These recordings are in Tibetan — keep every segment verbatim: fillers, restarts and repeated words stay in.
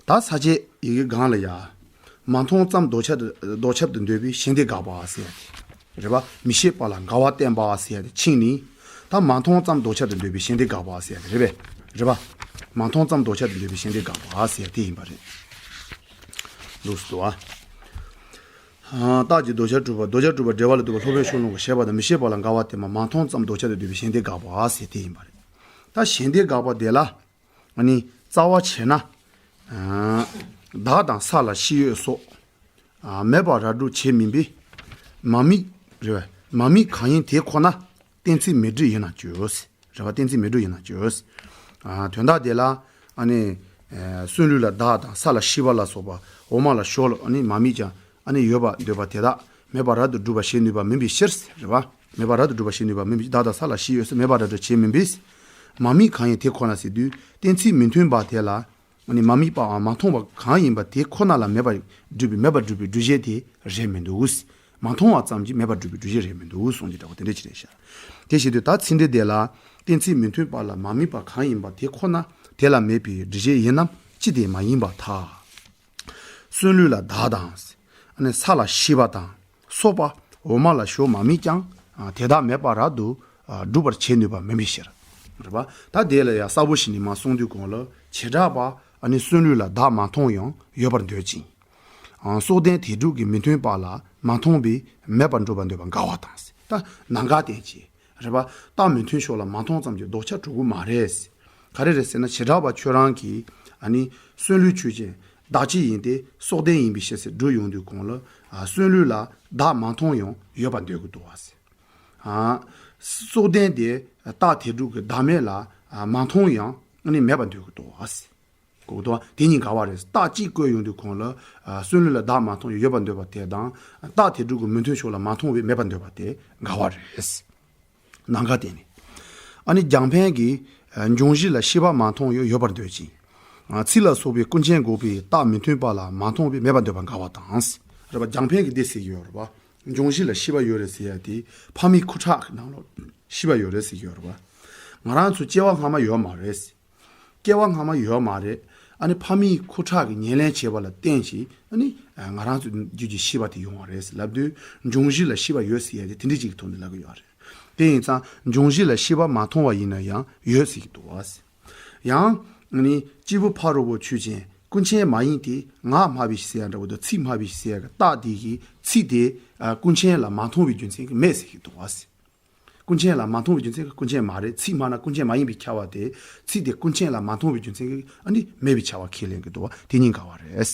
ད་ས་བཅད་ཡི་གེ་སྒང་ལ་ཡ། མ་མཐོང་ཙམ་ལྡོག་ཁྱབ་ཏུ་ལྡོག་ཁྱབ་ཏུ་འདོད་པའི་ཞེན་འདོད་དགག་པ་ཟེར་ཡ་དེ། རེད་པ། མི་ཤེས་པ་ལ་འགལ་བ་བསྟན་པ་ཟེར་ཡ་དེ་ཕྱིན་ནས། ད་མ་མཐོང་ཙམ་ལྡོག་ཁྱབ་ཏུ་འདོད་པའི་ཞེན་འདོད་དགག་པ་ཟེར་ཡ་དེ་རེད་པས། རེད་པ། མ་མཐོང་ཙམ་ལྡོག་ཁྱབ་ཏུ་འདོད་པའི་ཞེན་འདོད་དགག་པ་ཟེར་ཡ་དེ་ཡིན་པ་རེད། ལུགས་སུ་འདུག་ཨ། རྟགས་ཀྱི་ལྡོག་ཁྱབ་གྲུབ་པ། ལྡོག་ཁྱབ་གྲུབ་པ་འབྲེལ་བ་ལ་ལྡོག་པ་སློབ་པའི་ཕྱོགས་ལྷུང་གི་ཞེས་པ་དང་མི་ཤེས་པ་ལ་འགལ་བ་བསྟན་པ་མ་མཐོང་ཙམ་ལྡོག་ཁྱབ་ཏུ་འདོད་པའི་ཞེན་འདོད་དགག་པ་ཟེར་དེ་ཡིན་པ་རེད། ད་ཞེན་འདོད་དགག་པ་དེ་ལ། ཨ་ནི་རྩ་བ་བྱས་ན། ཨ་བདག་དང་ས་ལ་ཤེས་ཡོད་སོགས། ཨ་མེད་པར་ར་སྒྲུབ་བྱེད་མིན་པས། མ་དམིགས། རེད་པས། མ་དམིགས་གང་ཡིན་དེ་ཁོ་ན། གཏན་ཚིགས་མི་འགྲིག་ཡིན་ན་འགྱུར། རེད་པ། གཏན་ཚིགས་མི་འགྲིག་ཡིན་ན་འགྱུར། ཨ་དོན་དག་དེ་ལ། ཨ་ནི། ཨ་གསུམ་ལུས་ལ་བདག་དང་ས་ལ་ཤེས་པ་ལ་སོགས་པ་འོག་མ་ལ་ཞོར་ལ་ཨ་ནི་མ་དམིགས་ཀྱང་ཨ་ནི་ཡོད་པར་འདོད་པ་དེ་དག་མེད་པར་རབ་ཏུ་སྒྲུབ་པར་བྱེད་ནུས་པ་མིན་པའི་ཕྱིར། རེད་པ། མེད་པར་རབ་ཏུ་སྒྲུབ་པར་བྱེད་ནུས་པ་མིན་པའི་བདག་དང་ས་ལ་ཤེས་ཡོད་སོགས་མེད་པར་ར་སྒྲུབ་བྱེད་མིན་པས། མ་དམིགས་གང་ཡིན་དེ་ཁོ་ན་ཟེར་དུས་གཏན་ཚིགས་མི་མཐུན་པ་དེ་ལ། ཨ་ནི་མ་དམིགས་པའམ་མ་མཐོང་བ་གང་ཡིན་པ་དེ་ཁོ་ན་ལ་མེད་པར་སྒྲུབ་པའི་མེད་པར་སྒྲུབ་པའི་སྒྲུབ་བྱེད་དེ་རེད་མི་འདུག་མ་མཐོང་བ་ཙམ་གྱིས་མེད་པར་སྒྲུབ་པའི་སྒྲུབ་བྱེད་རེད་མི་འདུག་གསུངས་ཀྱི་འདྲ་བོ་དེ་འདྲ་ཅིག་རེད་ཤག་དེ་བྱེད་དུས་ད་ཚིག་འགྲེལ་དེ་ལ། གཏན་ཚིགས་མི་མཐུན་པ་ལ་མ་དམིགས་པ་གང་ཡིན་པ་དེ་ཁོ་ན་དེ་ལ་མེད་པའི་སྒྲུབ་བྱེད་ཡིན་ནམ་ཅི་སྟེ་མ་ཡིན་པར་ཐལ། གསུམ་ལུས་ལ་བདག་དང་། ཨ་ནི་ས་ལ་ཤེས་པ་དང་སོགས་པ་འོག་མ་ལ་ཞོར་མ་དམིགས་ཀྱང་། ཨ་དེ་དག་མེད་པར་རབ་ཏུ་ཨ་སྒྲུབ་པར་བྱེད་ནུས་པ་མིན་པའི་ཕྱིར། རེད་པ། ད་དེ་ལ་ཡང་གསལ་པོ་ཞིག་ནས་མར་གསུངས་དུས་གོང་ལ་བྱེ་བྲག་པ་ཨ་ནི་གསུམ་ལུས་ལ་བདག་མ་མཐོང་ཡང་ཡོད་པར་འདོད་ཅིང་། ཨ་སོགས་ལྡན་དེ་དྲུག་གི་མི་མཐུན་པ་ལ་མ་མཐོང་བས་མེད་པར་འགྲུབ་པར་འདོད་པར་འགལ་བ་དང་། ད་ནམ་མཁའ་བསྟན་བྱས། རེད་པ། རྟགས་མི་མཐུན་ཕྱོགས་ལ་མ་མཐོང་ཙམ་གྱིས་ལྡོག་ཁྱབ་གྲུབ་ཀྱི་མ་རེད། ག་རེ་རེད་ཟེར་ན་བྱེ་བྲག་པ་ཁྱོད་རང་གིས་ཨ་ནི་གསུམ་ལུས་ཆོས་ཅན་བདག་གཅིག་ཡིན་ཏེ་སོགས་ལྡན་ཡིན་པའི་ཕྱིར་ཟེར་སྒྲུབ་ཡོང་དུས་གོང་ལ། ཨ་གསུམ་ལུས་ལ་བདག་མ་མཐོང་ཡང་ཡོད་པར་འདོད་ཀྱི་འདུག་བ་ཟེར། ཨ་སོགས་ལྡན་དེ་རྟགས་དེ་དྲུག་གི་བདག་མེད་ལ་ཨ་མ་མཐོང་ཡང་ཨ་ནི་མེད་པར་འདོད་ཀྱི་འདུག་བ་ཟེར། གོ་དོ། དེ་གཉིས་འགལ་བ་རེད། རྟགས་གཅིག་བཀོད་ཡོང་དུས་གོང་ལ། ཨ་གསུམ་ལུས་ལ་བདག་མ་མཐོང་ཡང་ཡོད་པར་འདོད་པ་དེ་དང་། རྟགས་དེ་དྲུག་གི་མི་མཐུན་ཕྱོགས་ལ་མ་མཐོང་བས་མེད་པར་འདོད་པ་དེ་འགལ་བ་རེད། ནམ་མཁའ་བསྟན་ནས། ཨ་ནི་རྒྱང་འཕེན་གྱིས། ཨ་འབྱུང་བཞི་ལ་ཤེས་པ་མ་མཐོང་ཡང་ཡོད་པར་འདོད་ཅིང་། ཨ་ཚིག་ལ་སོགས་པའི་ཀུན་མཁྱེན་འགོག་པའི་རྟགས་མི་མཐུན་པ་ལ་མ་མཐོང་བས་མེད་པར་འདོད་པ་འགལ་བ་དང་། རེད་པ། རྒྱང་འཕེན་གྱིས་འདི་ཟེར་གྱི་ཡོད་རེད་པ། འབྱུང་བཞི་ལ་ཤེས་པ་ཡོད་རེད་ཟེར་ཡ་དེ་ཕ་མའི་ཁུ་ཁྲག་གི་ནང་ལོགས་ཤེས་པ་ཡོད་རེད་ཟེར་གྱི་ཡོད་རེད་པ། ང་རང་ཚོ་སྐྱེ་བ་སྔ་མ་ཡོད་མ་རེད། སྐྱེ་བ་སྔ་མ་ཡོད་མ་རེད། ཨ་ནི་ཕ་མའི་ཁུ་ཁྲག་གི་ཉེར་ལེན་བྱས་པ་ལ་བརྟེན་ཞིང་ཨ་ནི་ང་རང་ཚོ་རྒྱུད་ཀྱི་ཤེས་པ་དེ་ཡོང་བ་རེད་ལབ་དུས་འབྱུང་བཞི་ལ་ཤེས་པ་ཡོད་ཟེར་ཡ་དེ་དེ་འདྲ་ཅིག་གི་ཐོག་ནས་ལབ་ཀྱི་ཡོད་རེད། དེ་ཡིན་ཙང་འབྱུང་བཞི་ལ་ཤེས་པ་མ་མཐོང་བ་ཡིན་ན་ཡང་ཡོད་ཟེར་གྱི་འདུག་བ། ཡང་ཨ་ནི་སྐྱེས་བུ་ཕ་རོལ་པོ་ཆོས་ཅན་ཀུན་མཁྱེན་མ་ཡིན་ཏེ་ངག་སྨྲ་བའི་ཟེར་ཡ་འདྲ་བོ་དང་ཚིག་སྨྲ་བའི་ཟེར་ཡ་གི་རྟགས་དེ་གི་ཚིག་དེ་ཨ་ཀུན་མཁྱེན་ལ་མ་མཐོང་བའི་རྒྱུ་མཚན་གྱིས་མེད་ཟེར་གྱི་འདུག་བ། ཀུན་མཁྱེན་ལ་མ་མཐོང་བའི་རྒྱུ་མཚན་གྱིས་ཀུན་མཁྱེན་མ་རེད། ཚིག་སྨྲ་ན་ཀུན་མཁྱེན་མ་ཡིན་པས་ཁྱབ་པ་དེ། ཚིག་དེ་ཀུན་མཁྱེན་ལ་མ་མཐོང་བའི་རྒྱུ་མཚན་གྱིས་ཨ་ནི་མེད་པས་ཁྱབ་པ་ཁས་ལེན་གྱི་འདུག་བ། དེ་གཉིས་འགལ་བ་རེད།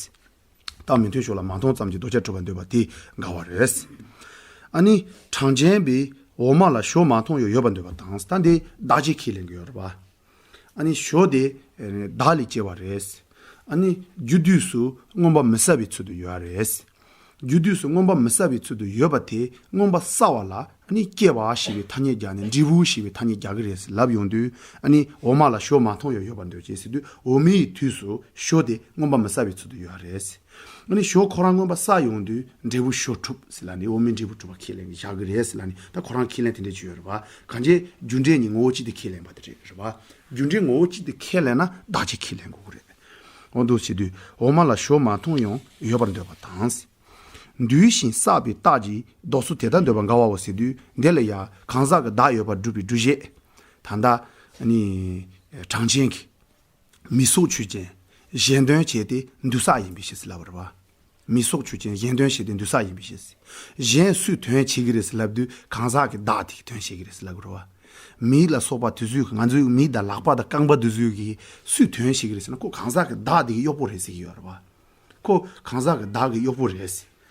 རྟགས་མི་མཐུན་ཕྱོགས་ལ་མ་མཐོང་ཙམ་གྱིས་ལྡོག་ཁྱབ་གྲུབ་པར་འདོད་པ་དེ་འགལ་བ་རེད། ཨ་ནི་གྲངས་ཅན་པས་འོག་མ་ལ་ཞོར་མ་མཐོང་ཡང་ཡོད་པར་འདོད་པ་དང་། ད་འདི་བདག་གཅིག་ཁས་ལེན་གྱི་ཡོད་རེད་པ། ཨ་ནི་ཞོར་དེ་བདག་ལས་སྐྱེ་བ་རེད། ཨ་ནི་རྒྱུ་དུས་སུ་མངོན་པ་མི་གསལ་བའི་ཚུལ་དུ་ཡོད་རེད། རྒྱུ་དུས་སུ་མངོན་པ་མི་གསལ་བའི་ཚུལ་དུ་ཡོད་པ་དེ་མངོན་པ་གསལ་བ་ལ་ཨ་ནི་སྐྱེ་བ་ཞེས་པའི་ཐ་སྙད་རྒྱག་ནས་འབྲས་བུ་ཞེས་པའི་ཐ་སྙད་རྒྱག་གི་རེད་ལབ་ཡོང་དུས། ཨ་ནི་འོག་མ་ལ་ཞོར་མ་མཐོང་ཡང་ཡོད་པར་འདོད་ཅེས་ཟེར་དུས་འོག་མའི་དུས་སུ་ཞོར་དེ་མངོན་པ་མི་གསལ་བའི་ཚུལ་དུ་ཡོད་རེད། ཨ་ནི་ཞོར་ཁོ་རང་མངོན་པ་གསལ་ཡོང་དུས་འབྲས་བུ་ཞོར་གྲུབ་ཟེར་ལབ་ནས་འོག་མའི་འབྲས་བུ་གྲུབ་པ་ཁས་ལེན་བཞག་གི་རེད་ཟེར་ལབ་ནས། ད་ཁོ་རང་ཁས་ལེན་དེ་འདྲ་ཅིག་ཡོད་རེད་པ། གང་ཅི་རྒྱུ་འབྲས་གཉིས་ངོ་བོ་གཅིག་ཏུ་ཁས་ལེན་པ་དེ་རེད་རེད་པ། རྒྱུ་འབྲས་ངོ་བོ་གཅིག་ཏུ་ཁས་ལེན་ན་བདག་གཅིག་ཁས་ལེན་དགོས་ཀྱི་རེད། འོ་འདུག་བྱེད་དུས་འོག་མ་ལ་ཞོར་མ་མཐོང་ཡང་ཡོད་པར་འདོད་པ་དང་། འདུས་ཤིང་བསགས་པའི་རྟགས་ཀྱིས་ལྡོག་ཚུལ་དེ་ལྟར་འདོད་པར་འགལ་བའོ་ཟེར་དུས། འདི་ལ་ཡང་གང་ཟག་གི་བདག་ཡོད་པར་སྒྲུབ་པའི་སྒྲུབ་བྱེད། ད་ལྟ་ནི་གྲངས་ཅན་གྱི་མིང་གཟུགས་ཆོས་ཅན་གཞན་དོན་བྱས་ཏེ་འདུས་བསགས་ཡིན་པའི་ཕྱིར་ཟེར་ལབ་པ་རེད་པ། མིང་གཟུགས་ཆོས་ཅན་གཞན་དོན་བྱས་ཏེ་འདུས་བསགས་ཡིན་པའི་ཕྱིར། གཞན་སུས་དོན་བྱེད་ཀྱི་རེད་ཟེར་ལབ་དུས་གང་ཟག་གི་བདག་དེ་གིས་དོན་བྱེད་ཀྱི་རེད་ཟེར་ལབ་དགོས་རེད་པ། མིང་ལ་སོགས་པ་དེ་ཚོས་ང་ཚོའི་མིག་དང་ལག་པ་དང་རྐང་པ་དེ་ཚོས་ཀྱིས་སུས་དོན་བྱེད་ཀྱི་རེད་ཟེར་ན། ཁོ་གང་ཟག་གི་བདག་དེ་གི་གཡོག་པོ་རེད་ཟེར་གྱི་ཡོད་རེད་པ། ཁོ་གང་ཟག་གི་བདག་གི་གཡོག་པོ་རེད།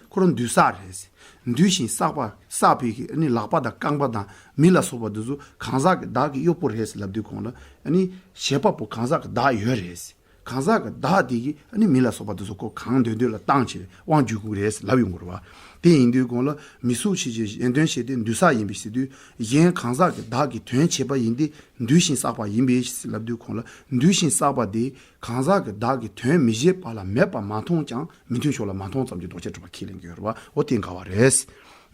ཁོ་རང་འདུས་བསགས་རེད། འདུས་ཤིང་བསགས་པ་བསགས་པའི་གི་ཨ་ནི་ལག་པ་དང་རྐང་པ་དང་མིག་ལ་སོགས་པ་འདི་ཚོ་གང་ཟག་གི་བདག་གི་གཡོག་པོ་རེད་ཟེར་ལབ་དུས་གོང་ལ། ཨ་ནི་བྱེད་པ་པོ་གང་ཟག་གི་བདག་ཡོད་རེད། གང་ཟག་གི་བདག་དེ་གིས་ཨ་ནི་མིག་ལ་སོགས་པ་འདི་ཚོ་ཁོ་གང་འདོད་འདོད་ལ་བཏང་བྱས་དབང་བསྒྱུར་དགོས་རེད་ཟེར་ལབ་ཡོང་གི་རེད་པ། དེ་ཡིན་དུས་གོང་ལ་མིང་གཟུགས་ཆོས་ཅན་གཞན་དོན་བྱས་ཏེ་འདུས་བསགས་ཡིན་པའི་ཕྱིར་དུས། གཞན་གང་ཟག་གི་བདག་གི་དོན་བྱེད་པ་ཡིན་ཏེ་འདུས་ཤིང་བསགས་པ་ཡིན་པས་ཟེར་ལབ་དུས་གོང་ལ། འདུས་ཤིང་བསགས་པ་དེ་གང་ཟག་གི་བདག་གི་དོན་མི་བྱེད་པ་ལ་མེད་པ་མ་མཐོང་ཀྱང་མི་མཐུན་ཕྱོགས་ལ་མ་མཐོང་ཙམ་གྱིས་ལྡོག་ཁྱབ་གྲུབ་པ་ཁས་ལེན་གྱི་ཡོད་རེད་པ། འོ་དེ་འགལ་བ་རེད།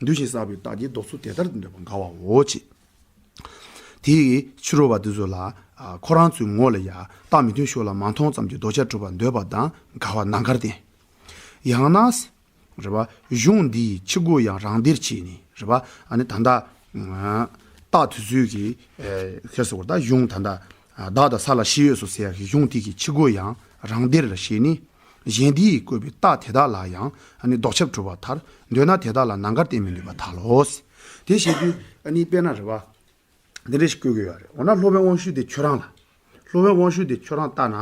འདུས་ཤིང་བསགས་པའི་རྟགས་ཀྱིས་ལྡོག་ཚུལ་དེ་ལྟར་འདོད་པར་འགལ་བའོ་ཅེས། དེ་ཡི་ཕྱི་རོལ་པ་དེ་ཚོ་ལ་ ཁོ་རང་ཚོའི་ངོ་ལ་ཡ་རྟགས་མི་མཐུན་ཕྱོགས་ལ་མ་མཐོང་ཙམ་གྱི་ལྡོག་ཁྱབ་གྲུབ་པར་འདོད་པ་དང་འགལ་བ་ནམ་མཁར་བསྟན། ཡང་ན། རེད་བ། གཞུང་འདིའི་ཕྱི་རྒོལ་ཡང་རང་སྡེར་བྱས་ནས་རེད་བ། ཨ་ནི་ད་ལྟ་རྟགས་དེ་ཚོའི་གི་ཁྱེར་སོ་བར་ད་གཞུང་ད་ལྟ་བདག་དང་ས་ལ་ཞེས་ཡོད་སོ་ཟེར་ཡ་གི་གཞུང་དེ་གི་ཕྱི་རྒོལ་ཡང་རང་སྡེར་ལ་བྱས་ནས། གཞན་སྡེ་ཡིས་བཀོད་པའི་རྟགས་དེ་དག་ལ་ཡང་ཨ་ནི་ལྡོག་ཁྱབ་གྲུབ་པར་ཐལ། འདོད་ན་དེ་དག་ལ་ནམ་མཁར་བསྟན་མི་ནུས་པར་ཐལ་ལོ། དེ་བྱེད་དུས་ཨ་ནི་དཔེར་ན་རེད་བ། འདི་འདྲ་ཞིག་བཀོད་ཀྱི་ཡོད་རེད། འོ་ན་སློབ་དཔོན་དབང་ཕྱུག་དེ་ཁྱོད་རང་ལ། སློབ་དཔོན་དབང་ཕྱུག་དེ་ཁྱོད་རང་ལྟ་ན།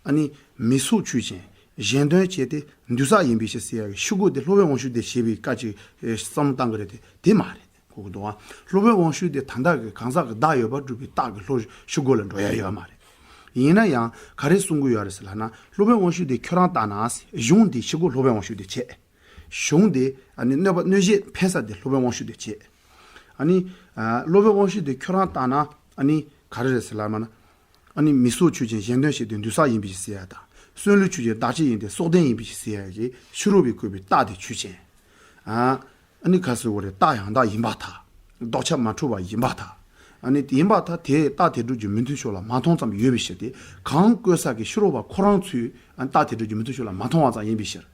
ཨ་ནི་མི་སྲོག་ཆོས་ཅན། གཞན་དོན་བྱེད་དེ་འདུས་བསགས་ཡིན་པའི་ཕྱིར་ཟེར་ཡ་གི་ཕྱི་རྒོལ་དེ་སློབ་དཔོན་དབང་ཕྱུག་དེ་བྱེད་པའི་བཀའ་ཅིག་བསམ་བློ་བཏང་གི་རེད་དེ་དེ་མ་རེད་གོ་གི་འདུག་ཨ། སློབ་དཔོན་དབང་ཕྱུག་དེ་ད་ལྟ་གི་གང་ཟག་གི་བདག་ཡོད་པར་གྲུབ་པའི་རྟགས་ཀྱི་ཕྱི་རྒོལ་ལ་འགྲོ་ཡ་ཡོད་མ་རེད། ཡིན་ན་ཡང་ག་རེ་གསུང་གི་ཡོད་རེད་ཟེར་ལབ་ན་སློབ་དཔོན་དབང་ཕྱུག་དེ་ཁྱོད་རང་ལྟ་ན་གཞུང་འདིའི་ཕྱི་རྒོལ་སློབ་དཔོན་དབང་ཕྱུག་དེ་བྱེད། གཞུང་དེ་ཨ་ནི་གནོད་པ་གནོད་བྱེད་འཕེན་ས་དེ་སློབ་དཔོན་དབང་ཕྱུག་དེ་བྱེད། ཨ་ནི་ཨ་སློབ་དཔོན་དབང་ཕྱུག་དེ་ཁྱོད་རང་ལྟ་ན་ཨ་ནི་ག་རེ་རེད་ཟེར་ལབ་ན། ཨ་ནི་མི་སྲོག་ཆོས་ཅན་གཞན་དོན་བྱེད་དེ་འདུས་བསགས་ཡིན་པའི་ཕྱིར་ཟེར་ཡ་དང་། གསོན་ལུས་ཆོས་ཅན་བདག་བྱེད་ཡིན་ཏེ་སྲོག་ལྡན་ཡིན་པའི་ཕྱིར་ཟེར་ཡ་གི་ཕྱི་རོལ་པས་བཀོད་པའི་རྟགས་དེ་ཆོས་ཅན། ཨ་ཨ་ནི་ག་ཟེར་དགོས་རེད། རྟགས་ཡང་དག་ཡིན་པར་ཐལ། ལྡོག་ཁྱབ་མ་གྲུབ་པ་ཡིན་པར་ཐལ། ཨ་ནི་དེ་ཡིན་པར་ཐལ། དེས་རྟགས་དེ་སྒྲུབ་ཀྱི་མི་མཐུན་ཕྱོགས་ལ་མ་མཐོང་ཙམ་ཡོད་པའི་ཕྱིར་ཏེ། གང་བཀོད་ས་གི་ཕྱི་རོལ་པ་ཁོ་རང་ཚོས་ཨ་ནི་རྟགས་དེ་སྒྲུབ་ཀྱི་མི་མཐུན་ཕྱོགས་ལ་མ་མཐོང་བ་ཙམ་ཡིན་པའི་ཕྱིར།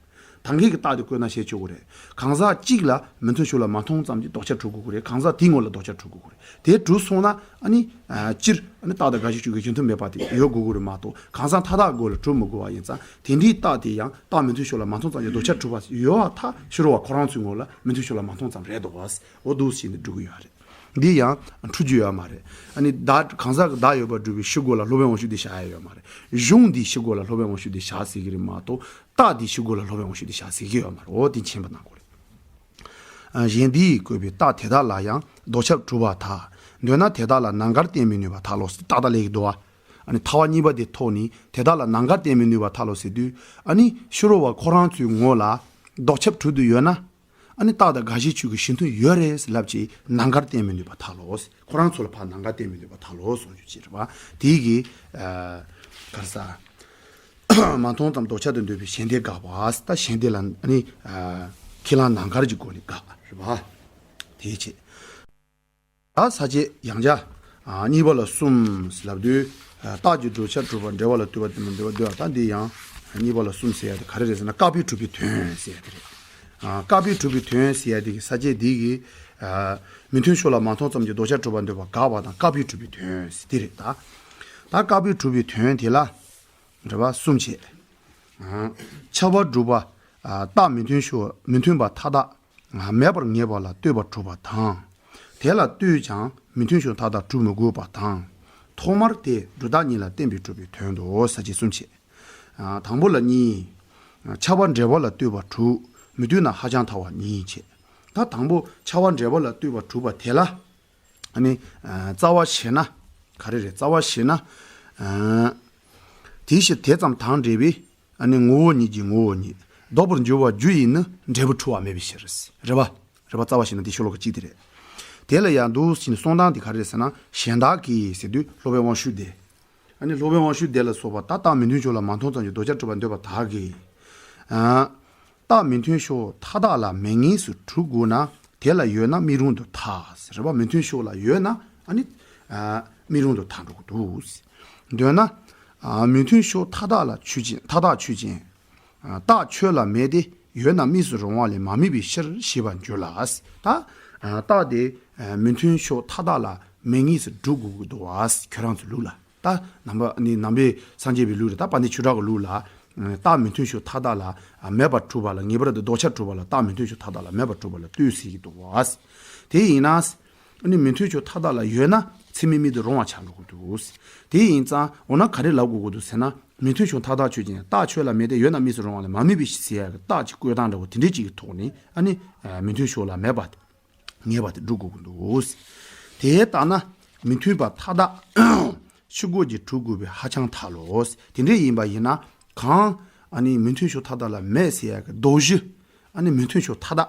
ད་གིན་གྱི་རྟགས་དེ་བཀོད་ན་ཞེས་བརྗོད་དགོས་རེད། གང་ཟག་གཅིག་ལ་མི་མཐུན་ཕྱོགས་ལ་མ་མཐོང་ཙམ་གྱིས་ལྡོག་ཁྱབ་གྲུབ་དགོས་ཀྱི་རེད། གང་ཟག་དེའི་ངོ་ལ་ལྡོག་ཁྱབ་གྲུབ་དགོས་ཀྱི་རེད། དེ་གྲུབ་སོང་ན་ཨ་ནི་ཨ་སྤྱིར་ཨ་ནི་རྟགས་དང་འགའ་ཞིག་གཅིག་གི་གཞི་མཐུན་མེད་པ་དེ་ཡོད་དགོས་ཀྱི་རེད་མ་གཏོགས་གང་ཟག་མཐའ་དག་སྒོ་ལ་གྲུབ་མི་དགོས་པ་ཡིན་ཙང་དེ་འདྲའི་རྟགས་དེ་ཡང་རྟགས་མི་མཐུན་ཕྱོགས་ལ་མ་མཐོང་ཙམ་གྱིས་ལྡོག་ཁྱབ་གྲུབ་པ་ཡོད་པར་ཐལ། ཕྱི་རོལ་པ་ཁོ་རང་ཚོའི་ངོ་ལ་མི་མཐུན་ཕྱོགས་ལ་མ་མཐོང་ཙམ་རེད་དོ། འོ་འདུག་ཟེར་ནས་སྒྲུབ་ཀྱི་ཡོད་རེད། འདི་ཡང་འཁྲུལ་རྒྱུ་ཡོད་མ་རེད། ཨ་ནི་བདག་གང་ཟག་གི་བདག་ཡོད་པར་སྒྲུབ་པའི་ཕྱི་རྒོལ་ལ་སློབ་དཔོན་དབང་ཕྱུག་འདི་བཞག་ཡ་ཡོད་མ་རེད། གཞུང་འདིའི་ཕྱི་རྒོལ་ལ་སློབ་དཔོན་དབང་ཕྱུག་འདི་བཞག་ཟེར་གྱི་རེད་མ་གཏོགས་རྟགས་འདིའི་ཕྱི་རྒོལ་ལ་སློབ་དཔོན་དབང་ཕྱུག་འདི་བཞག་ཟེར་གྱི་ཡོད་མ་རེད། འོ་དེ་མཁྱེན་པ་གནང་དགོས་རེད། ཨ་གཞན་སྡེ་ཡིས་བཀོད་པའི་རྟགས་དེ་དག་ལ་ཡང་ལྡོག་ཁྱབ་གྲུབ་པར་ཐལ། འདོད་ན་དེ་དག་ལ་ནམ་མཁར་བསྟན་མི་ནུས་པར་ཐལ་ལོ་ཟེར་ཏག་ཏག་ལབ་ཀྱི་འདུག་བ། ཨ་ནི་ཐལ་བ་གཉིས་པ་དེ་ཐོག་ནས་དེ་དག་ལ་ནམ་མཁར་བསྟན་མི་ནུས་པར་ཐལ་ལོ་ཟེར་དུས་ཨ་ནི་ཕྱི་རོལ་པ་ཁོ་རང་ཚོའི་ངོ་ལ་ལྡོག་ཁྱབ་གྲུབ་ཏུ་ཡོད་ན། ཨ་ནི་རྟགས་དང་དགག་བྱའི་ཆོས་ཀྱི་གཞི་མཐུན་ཡོད་རེད་ཟེར་ལབ་ཅིག་ནམ་མཁར་བསྟན་མི་ནུས་པར་ཐལ་ལོ། ཁོ་རང་ཚོ་ལ་ཕར་ནམ་མཁར་བསྟན་མི་ནུས་པར་ཐལ་ལོ་གསུངས་རྒྱུ་ཅིག་རེད་པ། དེའི་གི་ཨ་ག་རེ་ཟ། མ་མཐོང་ཙམ་ལྡོག་ཁྱབ་ཏུ་འདོད་པའི་གཞན་སྡེ་དགག་པ། ད་གཞན་སྡེ་ལ་ཨ་ནི་ཨ་ཁས་བླངས་ནམ་མཁར་གྱི་སྒོ་ནས་དགག་རེད་པ། དེའི་ཕྱིར། ད་ས་བཅད་ཡང་བསྐྱར་ཨ་གཉིས་པ་ལ་གསུམ་ཟེར་ལབ་དུས་ཨ་རྟགས་ཀྱི་བསྒྲུབ་བྱ་གྲུབ་པ་འབྲེལ་བ་ལ་ལྟོས་པ་དེ་མི་འདོད་པ་འདོད་པ་ད་འདི་ཡང་གཉིས་པ་ལ་གསུམ་ཟེར་ཡ་དེ་ག་རེ་རེད་ཟེར་ན་བཀག་པས་གྲུབ་པའི་དོན་ཟེར་ཡ་དེ་རེད། ཨ་བཀག་པས་གྲུབ་པའི་དོན་ཟེར་ཡ་དེ་གི་ས་བཅད་འདི་གི་ཨ་མི་མཐུན་ཕྱོགས་ལ་མ་མཐོང་ཙམ་གྱིས་ལྡོག་ཁྱབ་གྲུབ་པར་འདོད་པ་དགག་པ་དང་བཀག་པས་གྲུབ་པའི་དོན་ཟེར་དེ་རེད་ད། ད་བཀག་པས་གྲུབ་པའི་དོན་དེ་ལ་རེད་པ་གསུམ་བྱས། ཨ་ཁྱབ་པ་སྒྲུབ་པ་ཨ་རྟགས་མི་མཐུན་ཕྱོགས་མི་མཐུན་པ་མཐའ་དག་མེད་པར་ངེས་པ་ལ་ལྟོས་པ་གྲུབ་པ་དང་། དེ་ལ་ལྟོས་ཀྱང་མི་མཐུན་ཕྱོགས་མཐའ་དག་གྲུབ་མི་དགོས་པ་དང་། ཐོག་མར་དེ་སྒྲུབ་རྟགས་གཉིས་ལ་བརྟེན་པས་གྲུབ་པའི་དོན་ཏོ། ས་བཅད་གསུམ་བྱས། ཨ་དང་པོ་ལ་གཉིས། ཁྱབ་པ་འབྲེལ་བ་ལ་ལྟོས་པ་དྲུག་མི་མཐུན་ན་ཧ་ཅང་ཐལ་བ་གཉིས་བྱས། ད་དང་པོ་ཁྱབ་པ་འབྲེལ་བ་ལ་ལྟོས་པ་གྲུབ་པ་དེ་ལ་ཨ་ནི་ཨ་རྩ་བ་བྱས་ན་ག་རེ་རེད། རྩ་བ་བྱས་ན་ཨ་དེའི་ཕྱིར་དེ་ཙམ་དང་འབྲེལ་བའི་ཨ་ནི་ངོ་བོ་ཉིད་ཀྱི་ངོ་བོ་ཉིད་ལྡོག་པར་འགྱུར་བ་རྒྱུ་ཡིན་ནི་འབྲས་བུ་འཁྲུལ་བ་མེད་པའི་ཕྱིར། རེད་པ། རེད་པ། རྩ་བ་བྱས་ན་དེ་ཤོ་ལོ་ཀ་གཅིག་དེ་རེད། དེ་ལ་ཡང་འདུག་ཟེར་ནས་གསུང་སྟངས་དེ་ག་རེ་རེད་ཟེར་ན་གཞན་དག་གིས་ཟེར་དུས་སློབ་དཔོན་དབང་ཕྱུག་དེ། ཨ་ནི་སློབ་དཔོན་དབང་ཕྱུག་དེ་ལ་སོགས་པ་ད་རྟགས་མི་མཐུན་ཕྱོགས་ལ་མ་མཐོང་ཙམ་གྱིས་ལྡོག་ཁྱབ་གྲུབ་པར་འདོད་པ་དག་གིས། ཨ་རྟགས་མི་མཐུན་ཕྱོགས་མཐའ་དག་ལ་མེད་ངེས་སུ་གྲུབ་དགོས་ན་དེ་ལ་ཡོད་ན་མི་རུང་དུ་ཐལ་ཟེར་བ། མི་མཐུན་ཕྱོགས་ལ་ཡོད་ན་ཨ་ནི་ཨ་མི་རུང་དུ་ཐལ་འགྲོ་གི་འདུག་ཟེར། འདོད་ན་ཨ་མི་མཐུན་ཕྱོགས་མཐའ་དག་ལ་ཆོས་ཅན། མཐའ་དག་ཆོས་ཅན། ཨ་རྟགས་ཁྱོད་ལ་མེད་དེ་ཡོད་ན་དམིགས་སུ་རུང་བ་ལས་མ་དམིགས་པའི་ཕྱིར་ཞེས་པར་འགྱུར་ལ། ད་ཨ་རྟགས་དེ་ཨ་མི་མཐུན་ཕྱོགས་མཐའ་དག་ལ་མེད་ངེས་སུ་སྒྲུབ་དགོས་ཀྱི་འདུག་བ། ཁྱོད་རང་ཚོའི་ལུགས་ལ། ད་ནང་པ་ནི་ནང་པའི་སངས་རྒྱས་པའི་ལུགས་རེད། ད་དཔལ་ལྡན་ཆོས་གྲགས་ཀྱི་ལུགས་ལ་རྟགས་མི་མཐུན་ཕྱོགས་མཐའ་དག་ལ་མེད་པར་གྲུབ་པ་ལ། ངེས་པར་དུ་ལྡོག་ཆ་གྲུབ་པ་ལ་རྟགས་མི་མཐུན་ཕྱོགས་མཐའ་དག་ལ་མེད་པར་གྲུབ་པ་ལ་ལྟོས་ཟེར་གྱི་འདུག་བ། དེ་ཡིན་ན། ཨ་ནི་མི་མཐུན་ཕྱོགས་མཐའ་དག་ལ་ཡོད་ན་ཚད་མས་དམིགས་ཏེ་རུང་བ་ཆགས་འགྲོ་གི་འདུག། དེ་ཡིན་ཙང་འོ་ན་ག་རེ་ལབ་དགོས་ཀྱི་འདུག་ཟེར་ན། མི་མཐུན་ཕྱོགས་མཐའ་དག་ཆོས་ཅན། རྟགས་ཁྱོད་ལ་མེད་དེ་ཡོད་ན་དམིགས་སུ་རུང་བ་ལས་མ་དམིགས་པའི་ཕྱིར་ཟེར་ཡ་གི་རྟགས་ཀྱི་བཀོད་སྟངས་འདྲ་བོ་དེ་འདྲའི་ཅིག་གི་ཐོག་ནས་ཨ་ནི་མི་མཐུན་ཕྱོགས་ལ་མེད་པ་དེ། ངེས་པ་དེ་སྒྲུབ་དགོས་ཀྱི་འདུག། དེ་ལྟ་ན་མི་མཐུན་པ་མཐའ་དག་ཕྱི་རྒོལ་གྱིས་གྲུབ་དགོས་པས་ཧ་ཅང་ཐལ་ལོ། དེ་འདྲ་ཡིན་པ་ཡིན་ན་གང་ཨ་ནི་མི་མཐུན་ཕྱོགས་མཐའ་དག་ལ་མེད་ཟེར་ཡ་གི་ལྡོག་གཞི་ཨ་ནི་མི་མཐུན་ཕྱོགས་མཐའ་དག་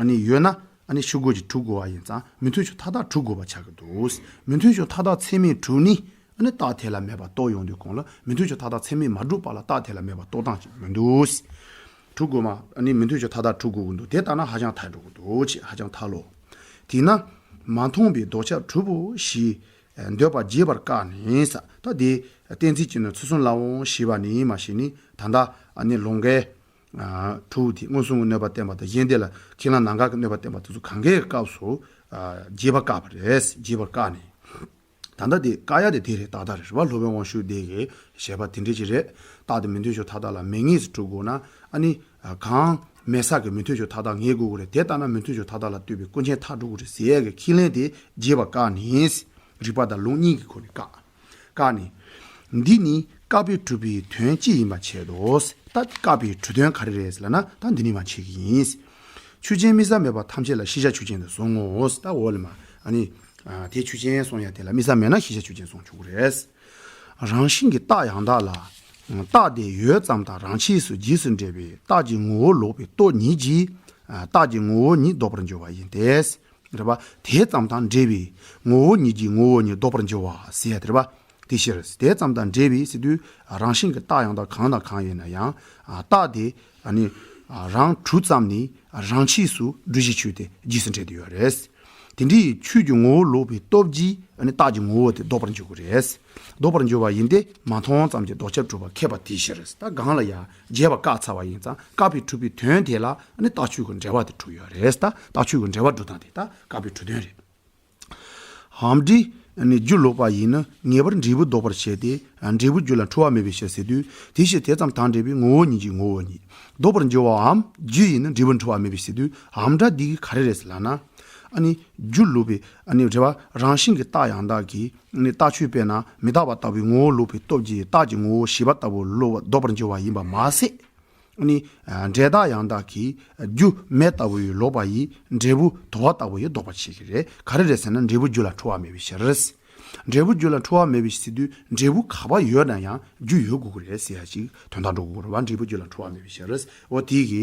ཨ་ནི་ཡོད་ན་ཨ་ནི་ཕྱི་རྒོལ་གྱིས་གྲུབ་དགོས་པ་ཡིན་ཙང་མི་མཐུན་ཕྱོགས་མཐའ་དག་གྲུབ་དགོས་པ་ཆགས་ཀྱི་འདུག། མི་མཐུན་ཕྱོགས་མཐའ་དག་ཚད་མས་གྲུབ་ནས་ཨ་ནི་རྟགས་དེ་ལ་མེད་པར་རྟོགས་ཡོང་དུས་གོང་ལ་མི་མཐུན་ཕྱོགས་མཐའ་དག་ཚད་མས་མ་གྲུབ་པ་ལ་རྟགས་དེ་ལ་མེད་པར་རྟོགས་སྟངས་ཅིག་མི་འདུག། གྲུབ་དགོས་མ་ཨ་ནི་མི་མཐུན་ཕྱོགས་མཐའ་དག་གྲུབ་དགོས་ཀྱི་འདུག། དེ་ལྟ་ན་ཧ་ཅང་ཐལ་འགྲོ་གི་འདུག་ཅེས་ཧ་ཅང་ཐལ་ལོ། དེས་ན་མ་མཐོང་པའི་ལྡོག་ཆ་གྲུབ་བོ་ཞེས་ འདོད་པ་རྒྱས་པར་བཀག་ནས་ས། ད་དེ་གཏན་ཚིགས་ཀྱི་ནི་ཚུལ་གསུམ་ལའང་ཞེས་པ་ནི་མ་ཞེས་ནི། ད་ལྟ་ཨ་ནི་ལུང་གའི་དྲུག་དེ་མངོན་སུམ་གྱི་གནོད་པ་བསྟན་པ་དང་། གཞན་དེ་ལ་ཁས་བླངས་ནམ་མཁའ་གི་གནོད་པ་བསྟན་པ་དེ་ཚོ་གང་གའི་སྐབས་སུ་རྒྱས་པར་བཀག་པ་རེད། རྒྱས་པར་བཀག་ནས། ད་ལྟ་དེ་བཀག་ཡ་དེ་དེ་རེད། ཏག་ཏག་རེད། རེད་བ། སློབ་དཔོན་དབང་ཕྱུག་དེ་གི་བཞེད་པ་དེ་འདྲ་ཅིག་རེད། རྟགས་དེ་མི་མཐུན་ཕྱོགས་མཐའ་དག་ལ་མེད་ངེས་སུ་གྲུབ་དགོས་ན། ཨ་ནི་གང་མེད་ས་གི་མི་མཐུན་ཕྱོགས་མཐའ་དག་ངེས་དགོས་ཀྱི་རེད། དེ་ལྟ་ན་མི་མཐུན་ཕྱོགས་མཐའ་དག་ལ་ལྟོས་པའི་ཀུན་མཁྱེན་མཐར་གྲུབ་ཀྱི་རེད་ཟེར་ཡས་ཀྱི་ཁས་ལེན་དེ་རྒྱས་པར་བཀག་ནས། རིགས་པ་དང་ལུང་གཉིས་ཀྱི་སྒོ་ནས་བཀག་བཀག་ནས། འདི་ནི་བཀག་པས་གྲུབ་པའི་དོན་ཅི་ཡིན་པ་ཆེད་དོ། ད་བཀག་པའི་གྲུབ་དོན་ག་རེ་རེད་ཟེར་ལབ་ན། ད་འདི་ནི་མ་ཆེ་གི་ཡིན། ཆོས་ཅན་དམིགས་བསལ་མེད་པ་ཐམས་ཅད་ལ་ཤེས་བྱ་ཆོས་ཅན་དུ་བཟུང་ངོ་། ད་འོག་ལ་མ་ཨ་ནི་དེ་ཆོས་ཅན་གསུང་ཡ་དེ་ལ་དམིགས་བསལ་མེད་ན་ཤེས་བྱ་ཆོས་ཅན་བཟུང་ཆོག་གི་རེད། རང་བཞིན་གྱི་རྟགས་ཡང་དག་ལ། རྟགས་དེ་ཡོད་ཙམ་དང་རང་ཆས་སུ་རྗེས་སུ་འབྲེལ་བའི་རྟགས་ཀྱི་ངོ་བོ་ལོག་པའི་སྟོབས་ཉིད་ཀྱིས་རྟགས་ཀྱི་ངོ་བོ་ཉིད་ལྡོག་པར་འགྱུར་བ་ཡིན་ཏེ། རེད་པ། དེ་ཙམ་དང་འབྲེལ་བའི་ངོ་བོ་ཉིད་ཀྱིས་ངོ་བོ་ཉིད་ལྡོག་པར་འགྱུར་བ་ཟེར་ཡ་དེ་རེད་པ། དེ་ཕྱིར། དེ་ཙམ་དང་འབྲེལ་བའི་ཟེར་དུས་རང་བཞིན་གྱི་རྟགས་ཡང་དག་གང་དང་གང་ཡིན་ན་ཡང་། རྟགས་དེ་ཨ་ནི་རང་གྲུབ་ཙམ་ནས་རང་ཆས་སུ་སྒྲུབ་བྱའི་ཆོས་དེ་རྗེས་སུ་འབྲེལ་དུ་ཡོད་རེད། དེ་འདྲའི་ཆོས་ཀྱི་ངོ་བོ་ལོག་པའི་སྟོབས་ཀྱིས་ཨ་ནི་རྟགས་ཀྱི་ངོ་བོ་དེ་ལྡོག་པར་འགྱུར་གྱི་རེད། ལྡོག་པར་འགྱུར་བ་ཡིན་ཏེ། མ་མཐོང་ཙམ་གྱི་ལྡོག་ཁྱབ་གྲུབ་པ་ཁེགས་པ་དེའི་ཕྱིར། ད་གང་ལ་ཡང་རྒྱས་པར་བཀག་ཚར་བ་ཡིན་ཙང་། བཀག་པས་གྲུབ་པའི་དོན་དེ་ལ་ཨ་ནི་རྟགས་ཆོས་ཀྱི་འབྲེལ་བ་དེ་གྲུབ་ཡོད་རེད། ད་རྟགས་ཆོས་ཀྱི་འབྲེལ་བ་སྒྲུབ་སྟངས་དེ་ད་བཀག་པའི་གྲུབ་དོན་རེད། འམ་འབྲས་ནི་རྒྱུ་ལོག་པ་ཡིས་ནི་ངེས་པར་འབྲས་བུ་ལྡོག་པར་བྱེད་དེ། འབྲས་བུ་རྒྱུ་ལ་འཁྲུལ་བ་མེད་པའི་ཕྱིར་ཟེར་དུས། དེའི་ཕྱིར་དེ་ཙམ་དང་འབྲེལ་བའི་ངོ་བོ་ཉིད་ཀྱིས་ངོ་བོ་ཉིད་ལྡོག་པར་འགྱུར་བའམ། རྒྱུ་ཡིས་ནི་འབྲས་བུ་འཁྲུལ་བ་མེད་པའི་ཕྱིར་ཟེར་དུས། འམ་འབྲས་འདི་ག་རེ་རེད་ཟེར་ལབ་ན། ཨ་ནི་རྒྱུ་ལོག་པའི་ཨ་ནི་རེད་པ། རང་བཞིན་གྱི་རྟགས་ཡང་དག་གི་ཨ་ནི་རྟགས་ཆོས་དཔེར་ན་མི་རྟག་པ་ལྟ་བུའི་ངོ་བོ་ལོག་པའི་སྟོབས་ཀྱིས་རྟགས་ཀྱི་ངོ་བོ་བྱས་པ་ལྟ་བུ་ལོག་ལྡོག་པར་འགྱུར་བ་ཡིན་པ་མ་ཟད། ནི། འབྲས་རྟགས་ཡང་དག་གི་རྒྱུ་མེ་ལྟ་བུ་ཡིས་ལོག་པ་ཡིས་འབྲས་བུ་དུ་བ་ལྟ་བུ་ཡིས་ལྡོག་པར་བྱེད་ཀྱི་རེད། ག་རེ་རེད་ཟེར་ན། འབྲས་བུ་རྒྱུ་ལ་འཁྲུལ་བ་མེད་པའི་ཕྱིར། འབྲས་བུ་རྒྱུ་ལ་འཁྲུལ་བ་མེད་པའི་ཕྱིར་ཟེར་དུས། འབྲས་བུ་ག་པར་ཡོད་ན་ཡང་རྒྱུ་ཡོད་དགོས་ཀྱི་རེད་ཟེར་ཡ་ཅིག་དོན་དག་འགྲོ་དགོས་ཀྱི་རེད་པ། འབྲས་བུ་རྒྱུ་ལ་འཁྲུལ་བ་མེད་པའི་ཕྱིར། འོ་དེ་གི།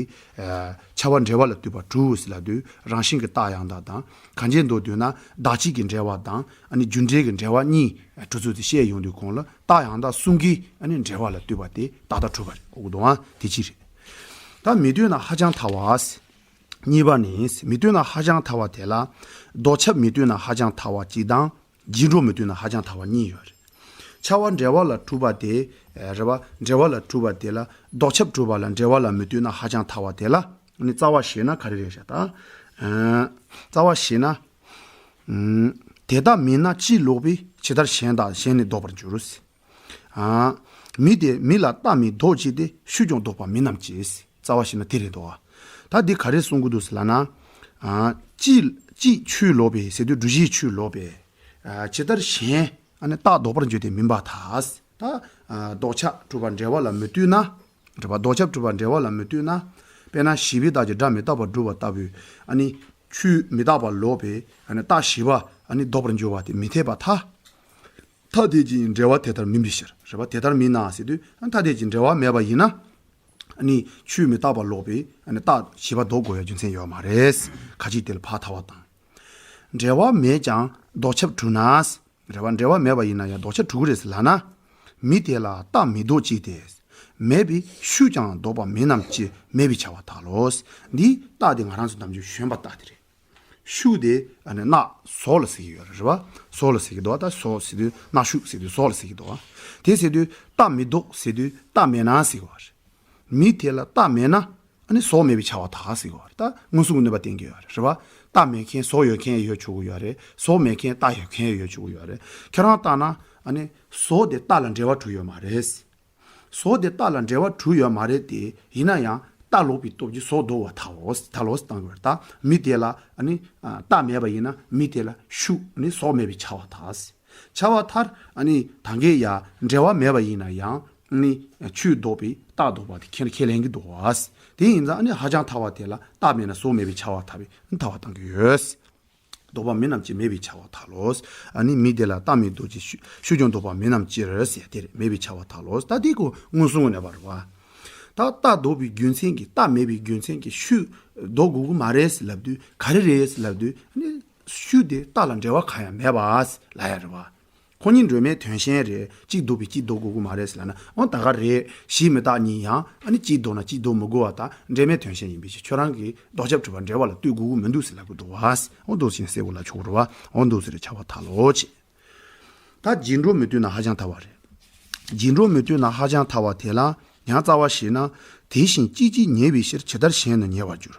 ཁྱབ་པ་འབྲེལ་བ་ལ་ལྟོས་པ་དྲུག་ཟེར་ལབ་དུས། རང་བཞིན་གྱི་རྟགས་ཡང་དག་དང་། གང་ཅི་འདོད་དུས་ན་བདག་གཅིག་གི་འབྲེལ་བ་དང་། ཨ་ནི་རྒྱུ་འབྲས་ཀྱི་འབྲེལ་བ་གཉིས་གྲུབ་ཚུལ་དེ་བཤད་ཡོང་དུས་གོང་ལ། རྟགས་ཡང་དག་གསུམ་གྱི་ཨ་ནི་འབྲེལ་བ་ལ་ལྟོས་པ་དེ་ཏག་ཏག་གྲུབ་པ་རེད། གོ་གི་འདུག་ཨ། དེ་གཅིག་རེད། ད་མི་ལྟོས་ན་ཧ་ཅང་ཐལ་བ། གཉིས་པ་ནི། མི་ལྟོས་ན་ཧ་ཅང་ཐལ་བ་དེ་ལ། ལྡོག་ཁྱབ་མི་ལྟོས་ན་ཧ་ཅང་ཐལ་བ་གཅིག་དང་། རྗེས་འགྲོ་མི་ལྟོས་ན་ཧ་ཅང་ཐལ་བ་གཉིས་ཡོད་རེད། ཁྱབ་པ་འབྲེལ་བ་ལ་གྲུབ་པ་དེ། རེད་པ། འབྲེལ་བ་ལ་གྲུབ་པ་དེ་ལ། ལྡོག་ཁྱབ་གྲུབ་པ་ལ་འབྲེལ་བ་ལ་མི་ལྟོས་ན་ཧ་ཅང་ཐལ་བ་དེ་ལ། ནི་རྩ་བ་བྱས་ན་ག་རེ་རེད་ཤག་ད། རྩ་བ་བྱས་ན། དེ་ལྟ་མིན་ན་ཅིས་ལོག་པས་ཇི་ལྟར་གཞན་དག་གཞན་ནི་ལྡོག་པར་འགྱུར། མི་དེ་མི་ལ་རྟགས་མི་ལྡོག་ཅིག་སྟེ། ཤུགས་ཀྱང་ལྡོག་པ་མིན་ནམ་ཅི། རྩ་བ་བྱས་ན་དེ་རེད་དོ། ད་འདི་ག་རེ་གསུང་གི་འདུག་ཟེར་ལབ་ན། ཅིས་ཅིས་ཆོས་ལོག་པས་ཟེར་དུས་སྒྲུབ་བྱའི་ཆོས་ལོག་པས། ཇི་ལྟར་གཞན་ཨ་ནི་རྟགས་ལྡོག་པར་འགྱུར་ཏེ་མིན་པར་ཐལ། ད་ལྡོག་ཁྱབ་གྲུབ་པ་འབྲེལ་བ་ལ་མི་ལྟོས་ན། རེད་པ། ལྡོག་ཁྱབ་གྲུབ་པ་འབྲེལ་བ་ལ་མི་ལྟོས་ན། དཔེར་ན་བྱས་པའི་བདག་གིས་སྒྲ་མི་རྟག་པར་སྒྲུབ་པ་ལྟ་བུའི་ཨ་ནི་ཆོས་མི་རྟག་པ་ལོག་པས་ཨ་ནི་རྟགས་བྱས་པ་ཨ་ནི་ལྡོག་པར་འགྱུར་བ་དེ་མི་འཐད་པར་ཐལ། ཐ་དད་ཀྱི་འབྲེལ་བ་དེ་ལྟར་མིན་པའི་ཕྱིར། རེད་པ། དེ་ལྟར་མིན་ན་ཟེར་དུས། ཐ་དད་ཀྱི་འབྲེལ་བ་མེད་པ་ཡིན་ན། ཨ་ནི་ཆོས་མི་རྟག་པ་ལོག་པས་ཨ་ནི་རྟགས་བྱས་པ་ལྡོག་དགོས་པའི་རྒྱུ་མཚན་ཡོད་མ་རེད། ཁ་ཅིག་དེ་ལ་ཕར་ཐལ་བ་དང་། འབྲེལ་བ་མེད་ཀྱང་ལྡོག་ཁྱབ་གྲུབ་ན། རེད་པ། འབྲེལ་བ་མེད་པ་ཡིན་ན་ཡང་ལྡོག་ཁྱབ་གྲུབ་ཀྱི་རེད་ཟེར་ལབ་ན། མི་དེ་ལ་རྟགས་མི་ལྡོག་ཅིག་སྟེ། མེད་པའི་ཤུགས་ཀྱང་ལྡོག་པ་མིན་ནམ་ཅི། མེད་པའི་ཆ་བ་ཐལ་ལོ། འདིའི་རྟགས་དེ་ང་རང་ཚོ་ནམ་རྒྱུན་བཞོན་པ་རྟགས་དེ་རེད། ཤུགས་དེ་ཨ་ནི་རྣག་ཟོག་ལ་ཟེར་གྱི་ཡོད་རེད། རེད་པ། ཟོག་ལ་ཟེར་གྱི་འདུག་ད་ཟོག་ཟེར་དུས་རྣག་ཤུགས་ཟེར་དུས་ཟོག་ལ་ཟེར་གྱི་འདུག་དེ་ཟེར་དུས་རྟགས་མི་ལྡོག་ཟེར་དུས་རྟགས་མེད་ན་ཟེར་གྱི་ཡོད་རེད། མི་དེ་ལ་རྟགས་མེད་ན། ཨ་ནི་ཟོག་མེད་པའི་ཆ་བ་ཐལ་ཟེར་གྱི་ཡོད་རེད། ད་མངོན་སུམ་གྱི་གནོད་པ་བསྟན་གྱི་ཡོད་རེད། རེད་པ། རྟགས་མེད་མཁན་ཟོག་ཡོད་མཁན་ཡོད་ཆོག་གི་ཡོད་རེད། ཟོག་མེད་མཁན་རྟགས་ཡོད་མཁན་ཡོད་ཆོག་གི་ཡོད་རེད། ཁྱོད་རང་ལྟ་ན་ཨ་ནི་ཟོག་དེ་རྟགས་ལ་འབྲེལ་བ་གྲུབ་ཡོད་མ་རེད། ཟོག་དེ་རྟགས་ལ་འབྲེལ་བ་གྲུབ་ཡོད་མ་རེད་དེ། ཡིན་ན་ཡང་རྟགས་ལོག་པའི་སྟོབས་ཀྱིས་ཟོག་ལྡོག་པ་ཐལ་ལོ། ཐལ་ལོ་ཟེར་བཏང་གི་ཡོད་རེད། ད་མི་དེ་ལ་ཨ་ནི་རྟགས་མེད་པ་ཡིན་ན་མི་དེ་ལ་ཤུགས་ནི་ཟོག་མེད་པའི་ཆ་བ་ཐལ། ཆ་བ་ཐལ། ཨ་ནི་ད་གིན་ཡང་འབྲེལ་བ་མེད་པ་ཡིན་ན་ཡང་ནི་ཆོས་ལྡོག་པའི་རྟགས་ལྡོག་པ་དེ་ཁས་ཁས་ལེན་གྱི་འདུག་པ། དེ་ཡིན་ཙང་ཨ་ནི་ཧ་ཅང་ཐལ་བ་དེ་ལ་རྟགས་མེད་ན་ཟོག་མེད་པའི་ཆ་བ་ཐལ་བའི་ཐལ་བ་བཏང་གི་ཡོད། ལྡོག་པ་མིན་ནམ་ཅི། མེད་པའི་ཆ་བ་ཐལ་ལོ། ཨ་ནི་མི་དེ་ལ་རྟགས་མི་ལྡོག་ཅིང་ཤུགས་ཤུགས་ཀྱང་ལྡོག་པ་མིན་ནམ་ཅི་ཟེར་དེ་རེད། མེད་པའི་ཆ་བ་ཐལ་ལོ། ད་དེ་ཀོ་མངོན་སུམ་གྱི་གནོད་པ་རེད་པ། ད་རྟགས་ལྡོག་པའི་རྒྱུ་མཚན་གྱིས། རྟགས་མེད་པའི་རྒྱུ་མཚན་གྱིས་ཤུགས་ལྡོག་དགོས་ཀྱི་མ་རེད་ཟེར་ལབ་དུས། ག་རེ་རེད་ཟེར་ལབ་དུས། ཨ་ནི་ཤུགས་དེ་རྟགས་ལ་འབྲེལ་བ་གང་ཡང་མེད་པ་ལབ་ཡ་རེད་པ། ཁོ་གཉིས་སྒྲོན་མེའི་དོན་གཞན་རེད། གཅིག་ལྡོག་པས་གཅིག་ལྡོག་དགོས་ཀྱི་མ་རེད་ཟེར་ལབ་ན། འོ་ད་ག་རེད། གཞི་མི་རྟག་གཉིས་ཡང་ཨ་ནི་གཅིག་ལྡོག་ན་གཅིག་ལྡོག་མི་དགོས་པ་དང་འབྲེལ་མེད་དོན་གཞན་ཡིན་པའི་ཕྱིར། ཁྱོད་རང་གིས་ལྡོག་ཁྱབ་གྲུབ་པ་འབྲེལ་བ་ལ་ལྟོས་དགོས་ཀྱི་མི་འདུག་ཟེར་ལབ་ཀྱི་འདུག་པ། འོ་འདུག་ཟེར་ནས་གསལ་པོ་ལབ་ཆོག་གི་རེད་པ། འོ་འདུག་ཟེར་ནས་ཁྱབ་པ་ཐལ་ལོ་ཅེས། ད་རྗེས་འགྲོ་མི་ལྟོས་ན་ཧ་ཅང་ཐལ་བ་རེད། རྗེས་འགྲོ་མི་ལྟོས་ན་ཧ་ཅང་ཐལ་བ་དེ་ལ་ཡང་རྩ་བ་བྱས་ན། དེ་བཞིན་གཅིག་གཅིག་ཉེ་བའི་ཕྱིར་ཇི་ལྟར་གཞན་ནི་ཉེ་བར་འགྱུར།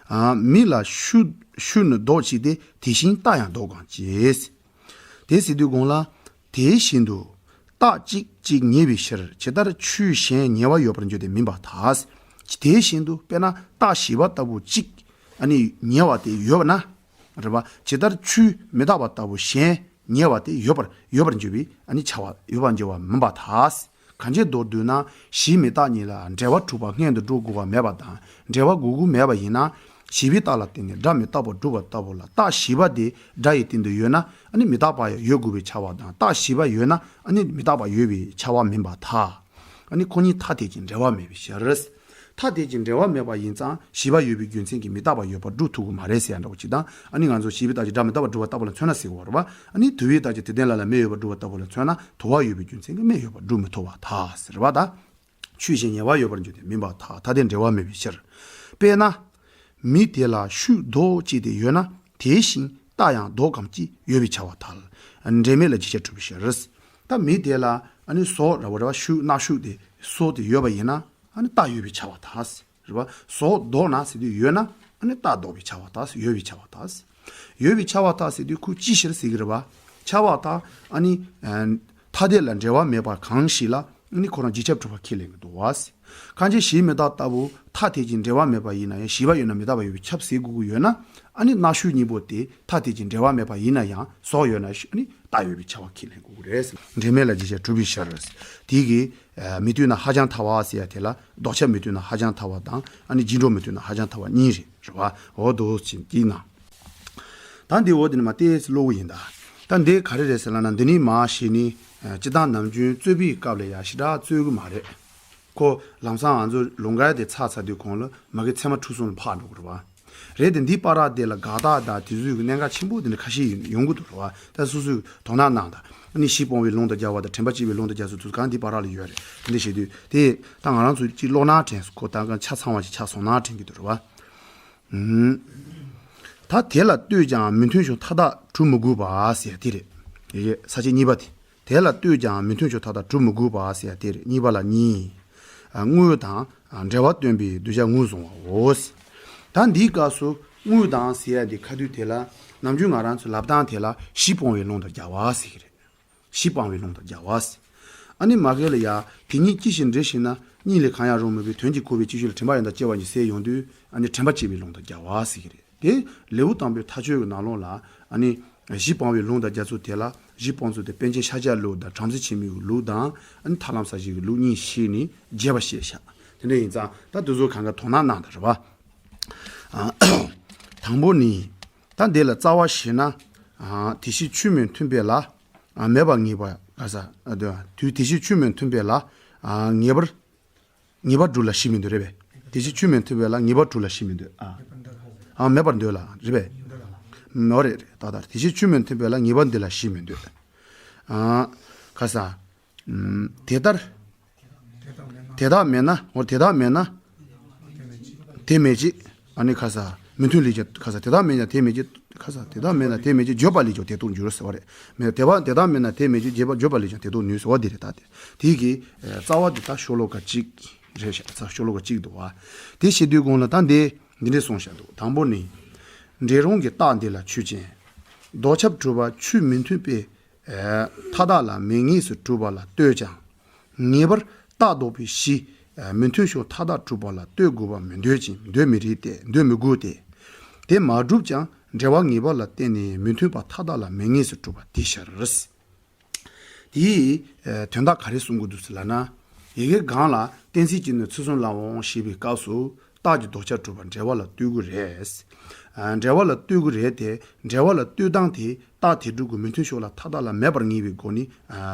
ཨ། མི་ལ་ཤུ་ཤུ་ནི་ལྡོག་ཅེས་ཏེ། དེ་བཞིན་རྟ་ཡང་ལྡོག་གང་སྐྱེས། དེ་ཟེར་དུས་གོང་ལ། དེ་བཞིན་དུ་རྟ་གཅིག་གཅིག་ཉེ་བའི་ཕྱིར་ཇི་ལྟར་ཆུས་གཞན་ཉེ་བར་ཡོད་པར་འགྱུར་ཏེ་མིན་པར་ཐལ། དེ་བཞིན་དུ་དཔེར་ན་རྟ་བྱིས་པ་ལྟ་བུ་གཅིག་ཨ་ནི་ཉེ་བ་དེ་ཡོད་པ་ན། རེད་པ། ཇི་ལྟར་ཆུས་མི་རྟག་པ་ལྟ་བུ་གཞན་ཉེ་བ་དེ་ཡོད་པར་ཡོད་པར་འགྱུར་བའི་ཨ་ནི་བྱ་བ་ཡོད་པར་འགྱུར་བ་མིན་པར་ཐལ། གང་ཅི་མདོར་བསྡུས་ན་གཞི་མི་རྟག་གཉིས་ལ་འབྲེལ་བ་གྲུབ་པ་སྔོན་དུ་འགྲོ་དགོས་པ་མེད་པ་དང་འབྲེལ་བ་དགོས་ཀྱི་མེད་པ་ཡིན་ན། བྱིས་པའི་རྟགས་ལ་བརྟེན་ནས་སྒྲ་མི་རྟག་པ་སྒྲུབ་པ་ལྟ་བུ་ལ་རྟགས་བྱིས་པ་དེ་སྒྲ་ཡི་སྟེང་དུ་ཡོད་ན་ཨ་ནི་མི་རྟག་པ་ཡང་ཡོད་དགོས་པའི་ཁྱབ་པ་དང་རྟགས་བྱིས་པ་ཡོད་ན་ཨ་ནི་མི་རྟག་པ་ཡོད་པའི་ཁྱབ་པ་མིན་པར་ཐལ། ཨ་ནི་ཁོ་གཉིས་ཐ་དད་ཀྱི་འབྲེལ་བ་མེད་པའི་ཕྱིར། ཐ་དད་ཀྱི་འབྲེལ་བ་མེད་པ་ཡིན་ཙང་བྱིས་པ་ཡོད་པའི་རྒྱུ་མཚན་གྱིས་མི་རྟག་པ་ཡོད་པར་སྒྲུབ་ཐུབ་ཀྱི་མ་རེད་ཟེར་ཡ་འདྲ་བོ་ཅིག་དང་། ཨ་ནི་ང་ཚོ་བྱིས་པའི་རྟགས་ཀྱིས་སྒྲ་མི་རྟག་པ་སྒྲུབ་པ་ལྟ་བུ་ལ་མཚོན་ན་ཟེར་གྱི་ཡོད་རེད་པ། ཨ་ནི་དུ་བའི་རྟགས་ཀྱིས་དེ་ལྡན་ལ་ལ་མེ་ཡོད་པར་སྒྲུབ་པ་ལྟ་བུ་ལ་མཚོན་ན་དུ་བ་ཡོད་པའི་རྒྱུ་མཚན་གྱིས་མེ་ཡོད་པར་སྒྲུབ་མི་ཐུབ་པར་ཐལ་ཟེར་བ་དང་། ཆུས་གཞན་ཉེ་བར་ཡོད་པར་འགྱུར་ཏེ་མིན་པར་ཐལ། ཐ་དད་འབྲེལ་བ་མེད་པའི་ཕྱིར། དཔེར་ན། མི་དེ་ལ་ཤུགས་ལྡོག་ཅེས་དེ་ཡོད་ན་དེ་བཞིན་རྟ་ཡང་ལྡོག་གམ་ཅེས་ཡོད་པའི་ཁྱབ་པར་ཐལ། འབྲེལ་མེད་ལ་རྗེས་ཁྱབ་གྲུབ་པའི་ཕྱིར། ད་མི་དེ་ལ་ཨ་ནི་སོ་ར་བ་ར་བ་ཤུགས་སྣ་ཤུགས་དེ་སོ་དེ་ཡོད་པ་ཡིན་ན་ཨ་ནི་རྟ་ཡོད་པའི་ཁྱབ་པར་ཐལ། རེད་པ། སོ་ལྡོག་ན་ཟེར་དུས་ཡོད་ན་ཨ་ནི་རྟ་ལྡོག་པའི་ཁྱབ་པར་ཐལ། ཡོད་པའི་ཁྱབ་པར་ཐལ། ཡོད་པའི་ཁྱབ་པར་ཐལ་ཟེར་དུས་ཁོ་ཅི་ཕྱིར་ཟེར་གི་རེད་པ། ཁྱབ་པར་ཐལ། ཨ་ནི་ཨ་ཐ་དད་ལ་འབྲེལ་བ་མེད་པ་གང་ཞིག་ལ་ཨ་ནི་ཁོ་རང་རྗེས་ཁྱབ་གྲུབ་པ་ཁས་ལེན་གི་འདུག་བ། གང་ཅི་བྱིས་མི་རྟག་ལྟ་བུ་ཐ་དད་ཀྱི་འབྲེལ་བ་མེད་པ་ཡིན་ན་ཡང་བྱིས་པ་ཡོད་ན་མི་རྟག་པ་ཡོད་པའི་ཁྱབ་ཟེར་དགོས་ཀྱི་ཡོད་ན་ཨ་ནི་སྣ་ཤུགས་གཉིས་པོ་དེ་ཐ་དད་ཀྱི་འབྲེལ་བ་མེད་པ་ཡིན་ན་ཡང་སོ་ཡོད་ན་ཨ་ནི་རྟ་ཡོད་པའི་ཁྱབ་པ་ཁས་ལེན་དགོས་ཀྱི་རེད། འབྲེལ་མེད་ལ་རྗེས་ཁྱབ་གྲུབ་པའི་ཕྱིར། དེ་གི་མི་ལྟོས་ན་ཧ་ཅང་ཐལ་བ་ཟེར་ཡ་དེ་ལ་ལྡོག་ཁྱབ་མི་ལྟོས་ན་ཧ་ཅང་ཐལ་བ་དང་ཨ་ནི་རྗེས་འགྲོ་མི་ལྟོས་ན་ཧ་ཅང་ཐལ་བ་གཉིས་རེད། རེད་བ། འོ་འདུག་ཅིག་གིས་ན། ད་འདི་འོ་དེ་ནི་མ་ཏོག་ཙམ་ཀློག་གི་ཡིན་ད། ད་འདི་ག་རེ་རེད་ཟེར་ལབ་ན་འདི་ནི་མ་གཞི་ནི་སྤྱིར་བཏང་ནམ་རྒྱུན་རྩོད་པའི་སྐབས་ལ་ཡ་ཞེ་དྲག་རྩོད་གི་མ་རེད། ཁོ་ལམ་སང་ང་ཚོ་ལུང་ག་དེ་ཚར་ཚར་དུས་གོང་ལ་མ་གི་ཚད་མ་འཁྲུལ་གསུམ་ལ་ཕར་འགྲོ་གི་རེད་བ། རེད་དེ་འདིའི་བར་དེ་ལ་དགག་རྟགས་དང་དེ་ཚོའི་གི་གནད་འགག་ཆེན་པོ་དེ་འདྲ་ཁ་ཤས་ཡོང་གི་འདུག་རེད་བ། ད་སོ་སོས་དོ་སྣང་གནང་དང་། ཨ་ནི་གཞི་སྤོང་བའི་ལུང་དང་སྦྱར་བ་དང་དྲན་པ་བསྐྱེད་པའི་ལུང་དང་སྦྱར་ཚུལ་དུ་གང་འདིའི་བར་ལ་ཡོད་རེད། དེ་འདྲ་བྱེད་དུས་དེ་ད་ང་རང་ཚོ་གཅིག་ཀློག་ན་དྲན་སོང་། ཁོ་ད་གང་ཆ་ཚང་བ་ཞིག་ཆགས་སོང་ན་དྲན་གྱི་འདུག་རེད་བ། ད་དེ་ལ་ལྟོས་ཀྱང་མི་མཐུན་ཕྱོགས་མཐའ་དག་གྲུབ་མི་དགོས་པ་ཟེར་དེ་རེད། ཡེ་ཡེ་ས་བཅད་གཉིས་པ་དེ། དེ་ལ་ལྟོས་ཀྱང་མི་མཐུན་ཕྱོགས་མཐའ་དག་གྲུབ་མི་དགོས་པ་ཟེར་དེ་རེད། གཉིས་པ་ལ་གཉིས། དངོས་དང་འབྲེལ་བ་སྟོན་པའི་གདུལ་བྱ་ངོས་བཟུང་བའོ། ད་འདིའི་སྐབས་སུ་དངོས་དང་ཟེར་ཡ་འདི་ཁ་ཐུག་དེ་ལ་ནམ་རྒྱུན་ང་རང་ཚོའི་ལབ་སྟངས་དེ་ལ་གཞི་སྤོང་བའི་ལུང་དང་སྦྱར་བ་ཟེར་གི་རེད། གཞི་སྤང་བའི་ལུང་དང་སྦྱར་བ། ཨ་ནི་མ་གི་ལ་ཡ་དེ་གཉིས་ཅི་ཞིག་འབྲེལ་ཞེ་ན་གཉིས་ལས་གང་ཡང་རུང་མིན་པའི་དོན་གྱིས་གོ་བའི་སྤྱི་ཆོས་ལ་དྲན་པ་ཡང་དག་སྐྱེ་བ་ཉིད་ཟེར་ཡོང་དུས་ཨ་ནི་དྲན་པ་སྐྱེ་བའི་ལུང་དང་སྦྱར་བ་ཟེར་གི་རེད། དེ་ལེའུ་དང་པོའི་མཐའ་དཔྱོད་ཀྱི་ནང་ལོགས་ལ་ཨ་ནི་གཞི་སྤང་བའི་ལུང་དང་སྦྱར་ཚུལ་དེ་ལ་གཞི་སྤང་ཚུལ་དེ་པཎ་ཆེན་ཤཱཀྱ་ལུགས་དང་བྲམ་ཟེ་འཆི་མེད་ཀྱི་ལུགས་དང་ཨ་ནི་ཐར་ལམ་ས་བཞི་གི་ལུགས་གཉིས་ཤེས་ནས་རྒྱས་པ་བཤད་བཞག་དེ་འདྲ་ཡིན་ཙང་ད་དེ་ཚོ་གང་ག་དོ་སྣང་གནང་དང་རེད་བ། དང་པོ་ནི། ད་འདི་ལ་རྩ་བ་བྱས་ན། དེ་བཞིན་ཆོས་མི་མཐུན་པས་ལ། མེད་པར་ངེས་པ་ག་ས། དུས་དེ་བཞིན་ཆོས་མི་མཐུན་པས་ལ། ངེས་པར། ངེས་པར་སྒྲུབ་ལ་གཞི་མི་འདོད་རེད་པས། དེ་བཞིན་ཆོས་མི་མཐུན་པས་ལ་ངེས་པར་སྒྲུབ་ལ་གཞི་མི་འདོད། མེད་པར་འདོད་ལ་རེད་པས། མོ་རེད་རེད་ད་ལྟ་དེ་བཞིན་ཆོས་མི་མཐུན་པས་ལ་ངེས་པར་འདོད་ལ་གཞི་མི་འདོད། ག་ས། དེ་ལྟར། དེ་དག་མེད་ན། འོ་དེ་དག་མེད་ན། དེ་མེད་ཅེས། ཨ་ནི་ཁ་ས། མི་མཐུན་ལས་ཀྱང་ཁ་ས་དེ་དག་མེད་ཀྱང་དེ་མེད་ཅེས། ཁ་ས་དེ་དག་མེད་ན་དེ་མེད་ཅེས་བརྗོད་པ་ལས་ཀྱང་དེ་རྟོགས་འགྱུར་ཟེར་བ་རེད། མེད་དེ་བ་དེ་དག་མེད་ན་དེ་མེད་ཅེས་བརྗོད་པ་བརྗོད་པ་ལས་ཀྱང་དེ་རྟོགས་ནུས་ཟེར་བ་འདི་རེད་ད་དེ། དེའི་གི་རྩ་བ་འདི་ད་ཤོ་ལོ་ཀ་གཅིག་རེད་ཤག་རྩ་ཤོ་ལོ་ཀ་གཅིག་འདུག་བ། དེ་བཤད་དུས་གོང་ལ་ད་འདི་འདི་འདྲས་གསུངས་བཞག་འདུག་དང་པོ་ནི། འབྲས་རུང་གི་རྟགས་འདི་ལ་ཆོས་ཅན། ལྡོག་ཁྱབ་གྲུབ་པ་ཆོས་མི་མཐུན་པས། མཐའ་དག་ལ་མེད་ངེས་སུ་གྲུབ་པ་ལ་ལྟོས་ཀྱང་། ངེས་པར་རྟགས་ལྡོག་པའི་གཞི། མི་མཐུན་ཕྱོགས་མཐའ་དག་གྲུབ་པ་ལ་ལྟོས་དགོས་པ་མི་འདོད་ཅིང་འདོད་མི་རིགས་ཏེ་འདོད་མི་དགོས་ཏེ། དེ་མ་གྲུབ་ཀྱང་འབྲེལ་བ་ངེས་པ་ལ་བརྟེན་ནས་མི་མཐུན་པ་མཐའ་དག་ལ་མེད་ངེས་སུ་གྲུབ་པ་དེའི་ཕྱིར། དེའི་དོན་དག་ག་རེ་གསུང་གི་འདུག་ཟེར་ལབ་ན། ཡི་གེ་གང་ལ་གཏན་ཚིགས་ཀྱིས་ནི་ཚུལ་གསུམ་ལའང་ཞེས་པའི་སྐབས་སུ། རྟགས་ཀྱི་ལྡོག་ཁྱབ་གྲུབ་པ་འབྲེལ་བ་ལ་ལྟོས་ཀྱི་རེད། འབྲེལ་བ་ལ་ལྟོས་ཀྱི་རེད་དེ། འབྲེལ་བ་ལ་ལྟོས་སྟངས་དེ་རྟགས་དེ་དྲུག་གི་མི་མཐུན་ཕྱོགས་ལ་མཐའ་དག་ལ་མེད་པར་ངེས་པའི་སྒོ་ནས།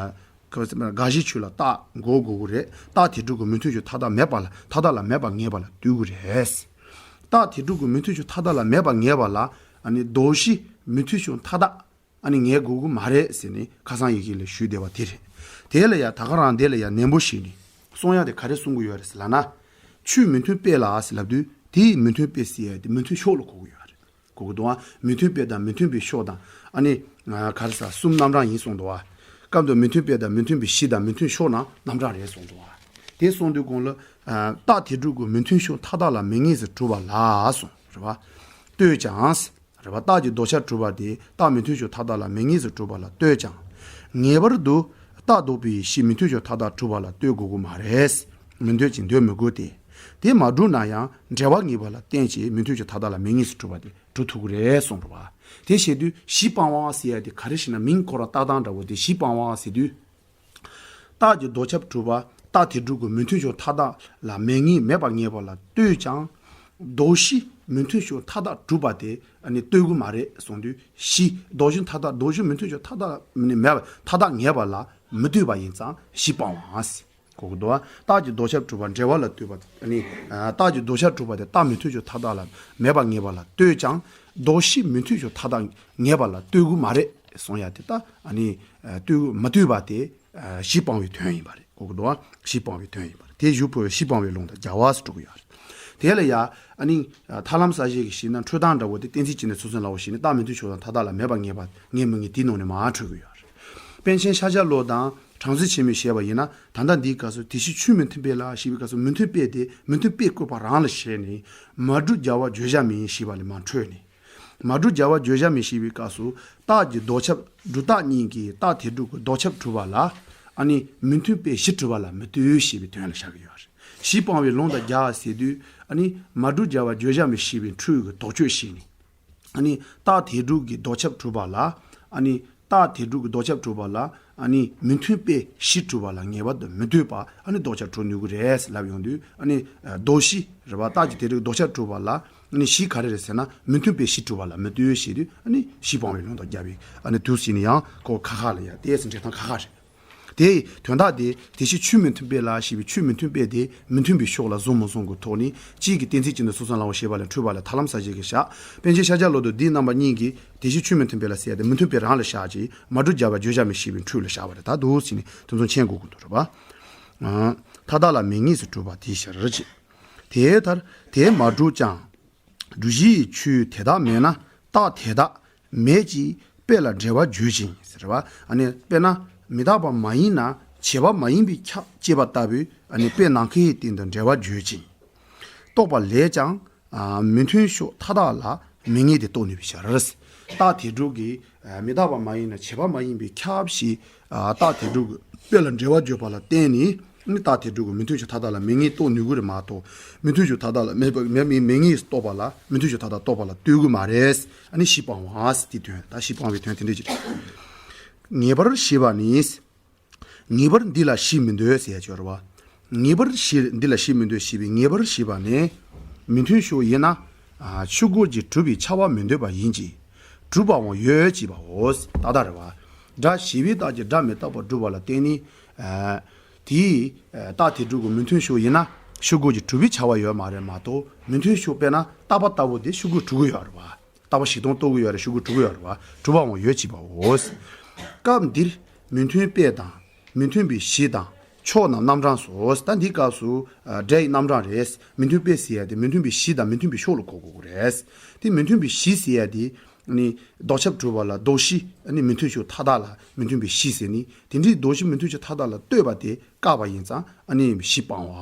དགག་གཞིའི་ཆོས་ལ་རྟགས་འགོད་དགོས་ཀྱི་རེད། རྟགས་དེ་དྲུག་གི་མི་མཐུན་ཕྱོགས་མཐའ་དག་མེད་པ་ལ་མཐའ་དག་ལ་མེད་པར་ངེས་པ་ལ་ལྟོས་ཀྱི་རེད། རྟགས་དེ་དྲུག་གི་མི་མཐུན་ཕྱོགས་མཐའ་དག་ལ་མེད་པར་ངེས་པ་ལ། ཨ་ནི་ལྡོག་གཞི་མི་མཐུན་ཕྱོགས་མཐའ་དག་ཨ་ནི་ངེས་དགོས་ཀྱི་མ་རེད་ཟེར་ནས་ཁ་སང་ཡི་གེ་ལ་ཞུས་བསྡད་པ་དེ་རེད། དེ་ལ་ཡ་ད་ག་རང་དེ་ལ་ཡ་ནན་པོ་ཞིག་ནས་གསུང་ཡ་དེ་ག་རེ་གསུང་གི་ཡོད་རེད་ཟེར་ལབ་ན། ཆོས་མི་མཐུན་དཔེ་ལ་ཟེར་ལབ་དུས་དེའི་མི་མཐུན་དཔེ་ཟེར་ཡ་དེ་མི་མཐུན་ཕྱོགས་ལ་གོ་གི་ཡོད་རེད། གོ་གི་འདུག་ཨ། མི་མཐུན་དཔེ་དང་མི་མཐུན་པའི་ཕྱོགས་དང་ཨ་ནི། ག་རེ་ཟ་གསུམ་རྣམ་གྲངས་ཡིན་གསུངས་འདུག་ཨ། སྐབས་འདིར་མི་མཐུན་དཔེ་དང་མི་མཐུན་པའི་གཞི་དང་མི་མཐུན་ཕྱོགས་རྣམས་རྣམ་གྲངས་རེད་གསུངས་འདུག་བ། དེ་གསུངས་དུས་གོང་ལ། ཨ། རྟགས་དེ་དྲུག་གི་མི་མཐུན་ཕྱོགས་མཐའ་དག་ལ་མེད་ངེས་སུ་གྲུབ་པ་ལ་གསུངས་རེད་བ། ལྟོས་ཀྱང་། རེད་བ། རྟགས་ཀྱི་ལྡོག་ཁྱབ་གྲུབ་པ་དེ་རྟགས་མི་མཐུན་ཕྱོགས་མཐའ་དག་ལ་མེད་ངེས་སུ་གྲུབ་པ་ལ་ལྟོས་ཀྱང་། ངེས་པར་དུ་རྟགས་ལྡོག་པའི་གཞི་མི་མཐུན་ཕྱོགས་མཐའ་དག་གྲུབ་པ་ལ་ལྟོས་དགོས་ཀྱི་མ་རེད། མི་འདོད་ཅིང་འདོད་མི་དགོས་ཏེ། དེ་མ་གྲུབ་ན་ཡང་འབྲེལ་བ་ངེས་པ་ལ་བརྟེན་ཅིང་མི་མཐུན་ཕྱོགས་མཐའ་དག་ལ་མེད་ངེས་སུ་གྲུབ་པ་དེ་གྲུབ་ཐུབ་ཀྱི་རེད་གསུངས་རེད་བ། དེ་བྱེད་དུས་གཞི་སྤང་བ་ཟེར་ཡ་དེ་ག་རེ་ཞེ་ན་མིང་ཁོ་རང་བཏགས་སྟངས་འདྲ་བོ་དེ། གཞི་སྤང་བ་ཟེར་དུས། རྟགས་ཀྱི་ལྡོག་ཁྱབ་གྲུབ་པ་རྟགས་དེ་དྲུག་གི་མི་མཐུན་ཕྱོགས་མཐའ་དག་ལ་མེད་ངེས་མེད་པར་ངེས་པ་ལ་ལྟོས་ཀྱང་། ལྡོག་གཞི་མི་མཐུན་ཕྱོགས་མཐའ་དག་གྲུབ་པ་དེ་ཨ་ནི་ལྟོས་ཀྱི་མ་རེད་གསུངས་དུས། གཞི་ལྡོག་གཞི་མཐའ་དག་ལྡོག་གཞི་མི་མཐུན་ཕྱོགས་མཐའ་དག་ནི་མེད་པ་མཐའ་དག་ངེས་པ་ལ་མི་ལྟོས་པ་ཡིན་ཙང་གཞི་སྤང་བ་ཟེར་གོ་གི་འདུག་བ། རྟགས་ཀྱི་ལྡོག་ཁྱབ་གྲུབ་པ་འབྲེལ་བ་ལ་ལྟོས་པ་ཨ་ནི། ཨ། རྟགས་ཀྱི་ལྡོག་ཁྱབ་གྲུབ་པ་དེ་རྟགས་མི་མཐུན་ཕྱོགས་མཐའ་དག་ལ་མེད་པར་ངེས་པ་ལ་ལྟོས་ཀྱང་། ལྡོག་གཞི་མི་མཐུན་ཕྱོགས་མཐའ་དག་ངེས་པ་ལ་ལྟོས་ཀྱི་མ་རེད་གསུངས་ཡ་དེ་ད་ཨ་ནི། ཨ། ལྟོས་མ་ལྟོས་པ་དེ། ཨ། གཞི་སྤང་བའི་དོན་ཡིན་པ་རེད་གོ་གི་འདུག་བ། གཞི་སྤང་བའི་དོན་ཡིན་པ་རེད། དེ་ཞུ་ཕོད་གཞི་སྤང་བའི་ལུང་དང་རྒྱལ་བ་སུ་གྲུབ་ཀྱི་ཡོད་རེད། དེ་ལ་ཡ་ཨ་ནི། ཨ། ཐར་ལམ་གསལ་བྱེད་ཀྱི་ཞིག་ན་འཕྲོས་དང་འདྲ་བོ་དེ་གཏན་ཚིགས་ཀྱི་ནི་ཚུལ་གསུམ་ལ་འོ་ཞིག་ནི་རྟགས་མི་མཐུན་ཕྱོགས་དང་མཐའ་དག་ལ་མེད་པ་ངེས་པ་ངེས་མི་ངེས་དེའི་ནང་ནས་མར་འཕྲོས་ཀྱི་ཡོད་རེད། པཎ་ཆེན་ཤཱཀྱ་བློ་དང་། དྲང་སྲོང་འཆི་མེད་བྱས་པ་ཡིན་ན། ད་ལྟ་འདིའི་སྐབས་སུ་དེ་བཞིན་ཆོས་མི་མཐུན་དཔེ་ལ་ཞེས་པའི་སྐབས་སུ་མི་མཐུན་དཔེ་དེ་མི་མཐུན་དཔེ་བཀོད་པ་རང་ལ་བྱས་ནས། མ་གྲུབ་བྱ་བ་བརྗོད་བྱ་མིན་ཞེས་པ་ལས་མར་འཕྲོས་ནས། མ་གྲུབ་བྱ་བ་བརྗོད་བྱ་མིན་ཞེས་པའི་སྐབས་སུ་རྟགས་ཀྱི་ལྡོག་ཁྱབ་སྒྲུབ་རྟགས་གཉིས་ཀྱི་རྟགས་དེ་དྲུག་གི་ལྡོག་ཁྱབ་གྲུབ་པ་ལ་ཨ་ནི་མི་མཐུན་དཔེ་བཞི་གྲུབ་པ་ལ་མི་ལྟོས་ཞེས་པའི་དོན་ལ་བཞག་གི་ཡོད་རེད། གཞི་སྤང་བའི་ལུང་དང་རྒྱལ་བ་ཟེར་དུས་ཨ་ནི་མ་གྲུབ་བྱ་བ་བརྗོད་བྱ་མིན་ཞེས་པའི་འཕྲོས་ཀྱི་དོགས་གཅོད་བྱས་ནས། ཨ་ནི་རྟགས་དེ་དྲུག་གི་ལྡོག་ཁྱབ་གྲུབ་པ་ལ། ཨ་ནི་རྟགས་དེ་དྲུག་གི་ལྡོག་ཁྱབ་གྲུབ་པ་ལ་ཨ་ནི་མི་མཐུན་དཔེ་བཞི་གྲུབ་པ་ལ་ངེས་པར་དུ་མི་ལྟོས་པ་ཨ་ནི་ལྡོག་ཁྱབ་གྲུབ་ནུས་ཀྱི་རེད་ལབ་ཡོང་དུས། ཨ་ནི་ལྡོག་གཞི་རེད་བ། རྟགས་ཀྱི་དེ་དྲུག་ལྡོག་ཁྱབ་གྲུབ་པ་ལ་ཨ་ནི་གཞི་ག་རེ་རེད་ཟེར་ན་མི་མཐུན་དཔེ་བཞི་གྲུབ་པ་ལ་མི་ལྟོས་ཞེས་དུས། ཨ་ནི་གཞི་སྤང་བའི་ལུང་དང་རྒྱལ་བའི་ཨ་ནི་དུས་ཟིན་ནས་ཡང་ཁོ་ཁ་ཁ་ལ་ཡང་ཏོག་ཙམ་འགྲེལ་སྟངས་ཁ་ཁ་རེད། དེའི་དོན་དག་དེ་དེ་བཞིན་ཆོས་མི་མཐུན་དཔེ་ལ་ཞེས་པའི་ཆོས་མི་མཐུན་དཔེ་དེ་མི་མཐུན་པའི་ཕྱོགས་ལ་བཟུང་མི་བཟུང་གི་ཐོག་ནས་གཅིག་གི་གཏན་ཚིགས་གཅིག་ནི་ཚུལ་གསུམ་ལའང་ཞེས་པ་ལས་འཕྲོས་པ་ལས་ཐར་ལམ་གསལ་བྱེད་ཀྱི་ཞག་པཎ་ཆེན་ཤཱཀྱ་བློ་ལྡོག་འདིའི་རྣམ་པ་གཉིས་ཀྱིས་དེ་བཞིན་ཆོས་མི་མཐུན་དཔེ་ལ་ཟེར་ཏེ་མི་མཐུན་དཔེ་རང་ལ་བཞག་ཅིང་མ་གྲུབ་བྱ་བ་བརྗོད་བྱ་མིན་ཞེས་པའི་འཕྲོས་ལ་བཞག་པ་རེད། ད་འདུག་ཟིན་ནས་དེ་ཚོ་མཁྱེན་དགོས་ཀྱི་འདུག་རེད་པ། མཐའ་དག་ལ་མེད་ངེས་སུ་གྲུབ་པ་དེའི་ཕྱིར་ཅེས། དེའི་མཐར་དེ་མ་གྲུབ་ཀྱང་། སྒྲུབ་གཞིའི་ཆོས་དེ་དག་མེད་ན་རྟགས་དེ་དག་མེད་ཅེས་དཔེ་ལ་འབྲེལ་བ་བརྗོད་ཅིང་ཟེར་བ། ཨ་ནི་དཔེར་ན་མི་རྟག་པ་མ་ཡིན་ན་བྱས་པ་མ་ཡིན་པས་ཁྱབ་ཅེས་པ་ལྟ་བུའི་ཨ་ནི་དཔེ་ནམ་མཁའི་སྟེང་དུ་འབྲེལ་བ་བརྗོད་ཅིང་། རྟོགས་པ་ལས་ཀྱང་། ཨ། མི་མཐུན་ཕྱོགས་མཐའ་དག་ལ་མེད་ངེས་དེ་རྟོགས་ནུས་པའི་ཕྱིར། རྟགས་དེ་དྲུག་གིས་མི་རྟག་པ་མ་ཡིན་ན་བྱས་པ་མ་ཡིན་པས་ཁྱབ་ཞེས། ཨ། རྟགས་དེ་དྲུག་གི་དཔེ་ལ་འབྲེལ་བ་བརྗོད་པ་ལ་བརྟེན་ནས་ནི་རྟགས་དེ་དྲུག་གི་མི་མཐུན་ཕྱོགས་མཐའ་དག་ལ་མེད་ངེས་རྟོགས་ནུས་ཀྱི་རེད་མ་གཏོགས། མི་མཐུན་ཕྱོགས་མཐའ་དག་ལ་མེད་པ་མེད་མེད་མེད་ངེས་རྟོགས་པ་ལ་མི་མཐུན་ཕྱོགས་མཐའ་དག་རྟོགས་པ་ལ་ལྟོས་ཀྱི་མ་རེད། ཨ་ནི་གཞི་སྤང་བ་ཟེར་དེའི་དོན། ད་གཞི་སྤང་བའི་དོན་དེ་འདྲ་ཅིག་རེད། ངེས་པར་ཞེས་པ་ནི། ངེས་པར་འདི་ལ་གཞི་མི་འདོད་ཟེར་ཡ་ཅིག་ཡོད་རེད་བ། ངེས་པར་གཞི་འདི་ལ་གཞི་མི་འདོད་ཞེས་པའི་ངེས་པར་ཞེས་པ་ནི། མི་མཐུན་ཕྱོགས་ཡིན་ན། ཨ། ཆོས་སྐུ་གཅིག་གྲུབ་པའི་ཁྱབ་པ་མི་འདོད་པ་ཡིན་གྱི། གྲུབ་པའང་ཡོད་ཅེས་པའོ། ཏག་ཏག་རེད་བ། སྒྲ་ཞེས་པའི་རྟགས་ཀྱིས་སྒྲ་མི་རྟག་པར་སྒྲུབ་པ་ལ་བརྟེན་ནས། ཨ། དེའི་རྟགས་དེ་དྲུག་གི་མི་མཐུན་ཕྱོགས་ཡིན་ན་ཆོས་སྐུ་གཅིག་གྲུབ་པའི་ཁྱབ་པ་ཡོད་མ་རེད་མ་གཏོགས། མི་མཐུན་ཕྱོགས་དཔེར་ན་རྟག་པ་ལྟ་བུ་དེ་ཆོས་སྐུ་གྲུབ་ཀྱི་ཡོད་རེད་བ། རྟག་པ་གཞི་མཐོང་རྟོགས་ཀྱི་ཡོད་རེད། ཆོས་སྐུ་གྲུབ་ཀྱི་ཡོད་རེད་བ། གྲུབ་པའང་ཡོད་ཅེས་པའོ། སྐབས་འདིར་མི་མཐུན་དཔེ་དང་མི་མཐུན་པའི་གཞི་དང་ཕྱོགས་རྣམས་རྣམ་གྲངས་སོ། ད་འདིའི་སྐབས་སུ་ཨ་སྒྲའི་རྣམ་གྲངས་རེད། མི་མཐུན་དཔེ་ཟེར་ཡ་དེ་མི་མཐུན་པའི་གཞི་དང་མི་མཐུན་པའི་ཕྱོགས་ལ་གོ་དགོས་ཀྱི་རེད། དེ་མི་མཐུན་པའི་གཞི་ཟེར་ཡ་དེ་ནི་ལྡོག་ཁྱབ་གྲུབ་པ་ལ་ལྡོག་གཞི་ནི་མི་མཐུན་ཕྱོགས་མཐའ་དག་ལ་མི་མཐུན་པའི་གཞི་ཟེར་ནི། དེ་འདྲའི་ལྡོག་གཞི་མི་མཐུན་ཕྱོགས་མཐའ་དག་ལ་ལྟོས་པ་དེ་བཀག་པ་ཡིན་ཙང་ཨ་ནི་གཞི་སྤང་བ།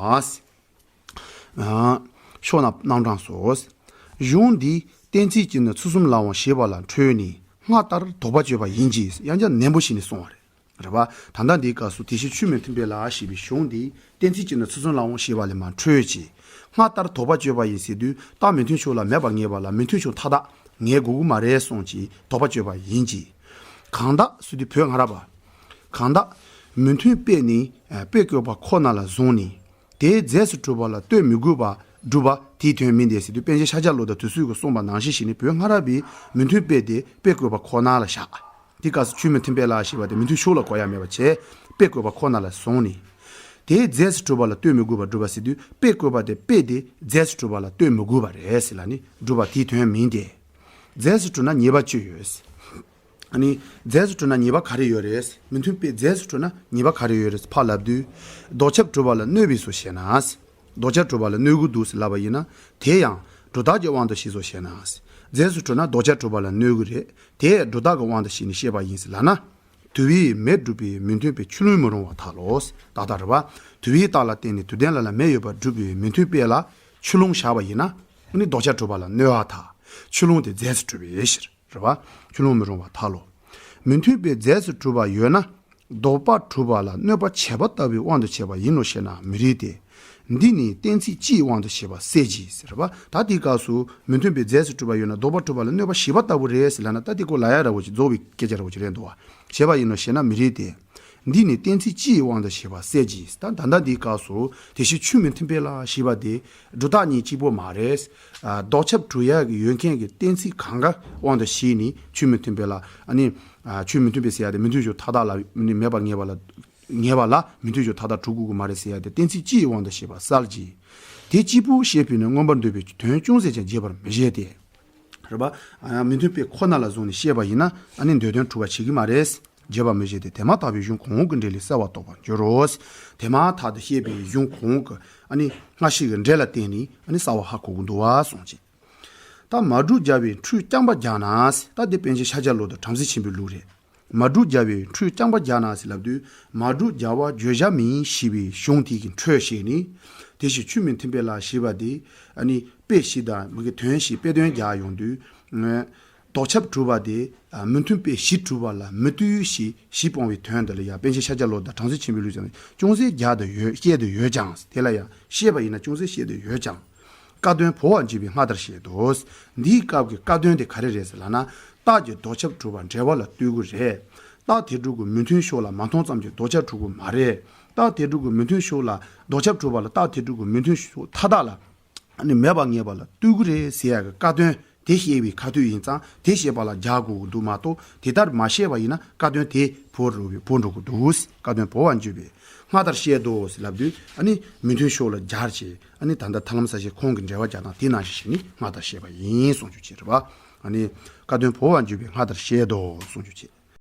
ཕྱོགས་རྣམས་རྣམ་གྲངས་སོ། གཞུང་འདིས་གཏན་ཚིགས་གཅིག་ནི་ཚུལ་གསུམ་ལའང་ཞེས་པ་ལ་འཕྲོས་ནས་སྔར་ལྟར་དོགས་པ་གཅོད་པ་ཡིན་གྱི། ཡང་བསྐྱར་ནན་པོ་བྱས་ནས་གསུངས་པ་རེད། རེད་བ། ད་ལྟ་འདིའི་སྐབས་སུ་དེ་བཞིན་ཆོས་མི་མཐུན་དཔེ་ལ་ཞེས་པའི་གཞུང་འདིས་གཏན་ཚིགས་གཅིག་ནི་ཚུལ་གསུམ་ལའང་ཞེས་པ་ལས་མར་འཕྲོས་ཀྱི། སྔར་ལྟར་དོགས་པ་གཅོད་པ་ཡིན་ཟེར་དུས་རྟགས་མི་མཐུན་ཕྱོགས་ལ་མེད་པར་ངེས་པ་ལ་མི་མཐུན་ཕྱོགས་མཐའ་དག་ངེས་དགོས་ཀྱི་མ་རེད་གསུངས་ཀྱི་དོགས་པ་གཅོད་པ་ཡིན་གྱི། གང་དག་ཟེར་དུས་བོད་སྔ་རབས་པ། གང་དག་མི་མཐུན་དཔེ་ནི་དཔེ་བཀོད་པ་ཁོ་ན་ལ་བཟུང་ནས། དེའི་རྫས་སུ་གྲུབ་པ་ལ་ལྟོས་མི་དགོས་པར་སྒྲུབ་པ་དེའི་དོན་མིན་ཏེ་ཟེར་དུས་པཎ་ཆེན་ཤཱཀྱ་བློ་ལྡོག་དུས་ཚོད་ཀྱིས་གསུངས་པ་ནང་བཞིན་བྱས་ནས་བོད་སྔ་རབས་པའི་མི་མཐུན་དཔེ་དེ་དཔེ་བཀོད་པ་ཁོ་ན་ལ་བཞག་དེ་སྐབས་སུ་ཆོས་མི་མཐུན་དཔེ་ལ་ཞེས་པ་དེ་མི་མཐུན་ཕྱོགས་ལ་གོ་ཡ་མེད་པ་བྱས་དཔེ་བཀོད་པ་ཁོ་ན་ལ་བཟུང་ནས། དེའི་རྫས་སུ་གྲུབ་པ་ལ་ལྟོས་མི་དགོས་པར་སྒྲུབ་པ་ཟེར་དུས་དཔེ་བཀོད་པ་དེ་དཔེ་དེ་རྫས་སུ་གྲུབ་པ་ལ་ལྟོས་མི་དགོས་པ་རེད་ཟེར་ལ་ནི་སྒྲུབ་པ་དེའི་དོན་མིན་ཏེ། རྫས་སུ་གྲུབ་ན་ཉེས་པ་ཅི་ཡོད། ཨ་ནི། རྫས་སུ་གྲུབ་ན་ཉེས་པ་ག་རེ་ཡོད་རེད། མི་མཐུན་དཔེ་རྫས་སུ་གྲུབ་ན་ཉེས་པ་ག་རེ་ཡོད་རེད་ཕར་ལབ་དུས། ལྡོག་ཁྱབ་གྲུབ་པ་ལ་གནོད་པས་སོ་ཞེ་ན། ལྡོག་ཁྱབ་གྲུབ་པ་ལ་གནོད་ཀྱི་འདུག་ཟེར་ལབ་པ་ཡིན་ན། དེ་ཡང་སྒྲོ་བཏགས་ཀྱི་དབང་དུ་བྱས་སོ་ཞེ་ན། རྫས་སུ་གྲུབ་ན་ལྡོག་ཁྱབ་གྲུབ་པ་ལ་གནོད་ཀྱི་རེད། དེ་སྒྲོ་བཏགས་ཀྱི་དབང་དུ་བྱས་ནས་བཤད་པ་ཡིན་ཟེར་ལབ་ན། དུ་བའི་མེ་གྲུབ་པའི་མི་མཐུན་དཔེ་ཆུ་ཀླུང་མི་རུང་བར་ཐལ་ལོ། ཏག་ཏག་རེད་པ། དུ་བའི་རྟགས་ལ་བརྟེན་ནས་དུ་ལྡན་ལ་ལ་མེ་ཡོད་པར་གྲུབ་པའི་མི་མཐུན་དཔེ་ལ་ཆུ་ཀླུང་བཞག་པ་ཡིན་ན། ཨ་ནི་ལྡོག་ཁྱབ་གྲུབ་པ་ལ་གནོད་པར་ཐལ། ཆུ་ཀླུང་དེ་རྫས་སུ་གྲུབ་པའི་ཕྱིར། རེད་པ། ཆུ་ཀླུང་མི་རུང་བར་ཐལ་ལོ། མི་མཐུན་དཔེ་རྫས་སུ་གྲུབ་པ་ཡོད་ན། ལྡོག་པ་གྲུབ་པ་ལ་གནོད་པ་བྱེད་པ་ལྟ་བུའི་དབང་དུ་བྱས་པ་ཡིན་ནོ་ཞེ་ན་མི་རིགས་ཏེ། འདི་ནི་གཏན་ཚིགས་སྤྱིའི་དབང་དུ་བྱས་པ་གསལ་གྱི་ཟེར་བ། ད་དེའི་སྐབས་སུ་མི་མཐུན་དཔེ་རྫས་སུ་གྲུབ་པ་ཡོད་ན་ལྡོག་པ་གྲུབ་པ་ལ་གནོད་པ་བྱེད་པ་ལྟ་བུ་རེད་ཟེར་ལབ་ན། ད་དེ་ཁོ་ལ་ཡ་ར་བོ་ཅིག་རྫོགས་པའི་སྐད་ཆ་ར་བོ་ཅིག་རེད་འདུག་བ། བྱས་པ་ཡིན་ནོ་ཞེ་ན་མི་རིགས་ཏེ། འདི་ནི་གཏན་ཚིགས་སྤྱིའི་དབང་དུ་བྱས་པ་གསལ་གྱི། ད་ད་ལྟ་འདིའི་སྐབས་སུ་དེ་བཞིན་ཆུ་མི་མཐུན་དཔེ་ལ་ཞེས་པ་དེ་སྒྲོ་བཏགས་གཉིས་གཅིག་པོ་མ་རེད། ཨ། ལྡོག་ཁྱབ་གྲུབ་ཡག་གི་ཡོད་མཁན་གྱི་གཏན་ཚིགས་གང་ག་དབང་དུ་བྱས་ནས་ཆུ་མི་མཐུན་དཔེ་ལ། ཨ་ནི། ཨ། ཆུ་མི་མཐུན་དཔེ་ཟེར་ཡ་དེ་མི་མཐུན་ཕྱོགས་མཐའ་དག་ལ་ནི་མེད་པ་ངེས་པ་ལ། ངེས་པ་ལ་མི་མཐུན་ཕྱོགས་མཐའ་དག་གྲུབ་དགོས་ཀྱི་མ་རེད་ཟེར་ཡ་དེ་གཏན་ཚིགས་སྤྱིའི་དབང་དུ་བྱས་པ་གསལ་གྱི། དེ་གཅིག་པུ་བཤད་པས་ནི་མངོན་པར་འདོད་པའི་དོན་ཅུང་ཟད་ཀྱང་བརྗེད་པར་མི་བྱེད་དེ། རེད་པ། ཨ། མི་མཐུན་དཔེ་ཁོ་ན་ལ་བཟུང་ནས་བཤད་པ་ཡིན་ན། ཨ་ནི་འདོད་དོན་འཁྲུལ་བ་བྱེད་ཀྱི་མ་རེད། བརྗེད་པར་མི་བྱེད་དེ། དེ་མ་ཐག་པའི་གཞུང་གོང་འོག་གི་འགྲེལ་ལས་གསལ་བར་རྟོགས་པར་འགྱུར་རོ། དེ་མ་ཐག་ཏུ་བཤད་པའི་གཞུང་གོང་འོག་གི་ཨ་ནི་སྔ་ཕྱི་གི་འགྲེལ་ལ་བརྟེན་ནས་ཨ་ནི་གསལ་བར་ཧ་གོ་གི་འདུག་བ་གསུངས་ཀྱི། ད་མ་གྲུབ་སྦྱར་བའི་འཁྲུལ་རྐྱང་པ་སྦྱར་ན། ད་འདི་པཎ་ཆེན་ཤཱཀྱ་བློ་ལྡན་བྲམ་ཟེ་ཆེན་པོའི་ལུགས་རེད། མ་གྲུབ་སྦྱར་བའི་འཁྲུལ་རྐྱང་པ་སྦྱར་ན་ཟེར་ལབ་དུས། མ་གྲུབ་སྦྱར་བ་བརྗོད་བྱ་མིན་ཞེས་པའི་གཞུང་དེ་གི་འཕྲོས་བཤད་ནས། དེ་བཞིན་ཆུ་མི་མཐུན་དཔེ་ལ་ཞེས་པ་དེ། ཨ་ནི་དཔེ་བཞི་དང་མི་གི་དོན་བཞི་དཔེ་དོན་རྒྱག་ཡོང་དུས། ལྡོག་ཁྱབ་གྲུབ་པ་དེ། ཨ། མི་མཐུན་དཔེ་བཞི་གྲུབ་པ་ལ་མི་ལྟོས་ཞེས་བཞི་སྤོང་བའི་དོན་དེ་ལ་ཡང་པཎ་ཆེན་ཤཱཀྱ་བློ་ལྡན་བྲམ་ཟེ་ཆེན་པོའི་ལུགས་ཀྱང་ཅུང་ཟད་རྒྱག་ཏུ་ཡོད། བཤད་དུ་ཡོད་ཀྱང་། དེ་ལ་ཡང་བཤད་པ་ཡིན་ན་ཅུང་ཟད་བཤད་དུ་ཡོད་ཀྱང་། བཀའ་དོན་བོར་བར་འགྱུར་བས་སྔར་ལྟར་བཤད་དོ། འདིའི་སྐབས་ཀྱི་བཀའ་དོན་དེ་ག་རེ་རེད་ཟེར་ལབ་ན། རྟགས་ཀྱི་ལྡོག་ཁྱབ་གྲུབ་པ་འབྲེལ་བ་ལ་ལྟོས་དགོས་རེད། རྟགས་དེ་དྲུག་གི་མི་མཐུན་ཕྱོགས་ལ་མ་མཐོང་ཙམ་གྱིས་ལྡོག་ཁྱབ་གྲུབ་དགོས་མ་རེད། རྟགས་དེ་དྲུག་གི་མི་མཐུན་ཕྱོགས་ལ་ལྡོག་ཁྱབ་གྲུབ་པ་ལ་རྟགས་དེ་དྲུག་གི་མི་མཐུན་ཕྱོགས་མཐའ་དག་ལ་ཨ་ནི་མེད་པ་ངེས་པ་ལ་ལྟོས་དགོས་རེད་ཟེར་ཡག་གི་བཀའ་དོན་དེ་བཤད་པའི་ཁ་ཐུག་ཡིན་ཙང་། དེ་བཤད་པ་ལ་རྒྱག་དགོས་ཀྱི་འདུག་མ་གཏོགས། དེ་ལྟར་མ་བཤད་པ་ཡིན་ན་བཀའ་དོན་དེ་བོར་འགྲོ་བའི་བོར་འགྲོ་གི་འདུག་བཀའ་དོན་བོར་བར་འགྱུར་བས་སྔར་ལྟར་བཤད་དོ་ཟེར་ལབ་དུས། ཨ་ནི་མི་མཐུན་ཕྱོགས་ལ་སྦྱར་བྱས། ཨ་ནི་ད་ལྟ་ཐར་ལམ་གསལ་བྱེད་ཁོང་གི་འགྲེལ་པ་རྒྱག་སྟངས་དེ་ནང་བཞིན་བྱས་ནས་སྔར་ལྟར་བཤད་པ་ཡིན་གསུང་རྒྱུ་བྱས་རེད་པ། ཨ་ནི་བཀའ་དོན་བོར་བར་འགྱུར་བས་སྔར་ལྟར་བཤད་དོ་གསུང་རྒྱུ་བྱས།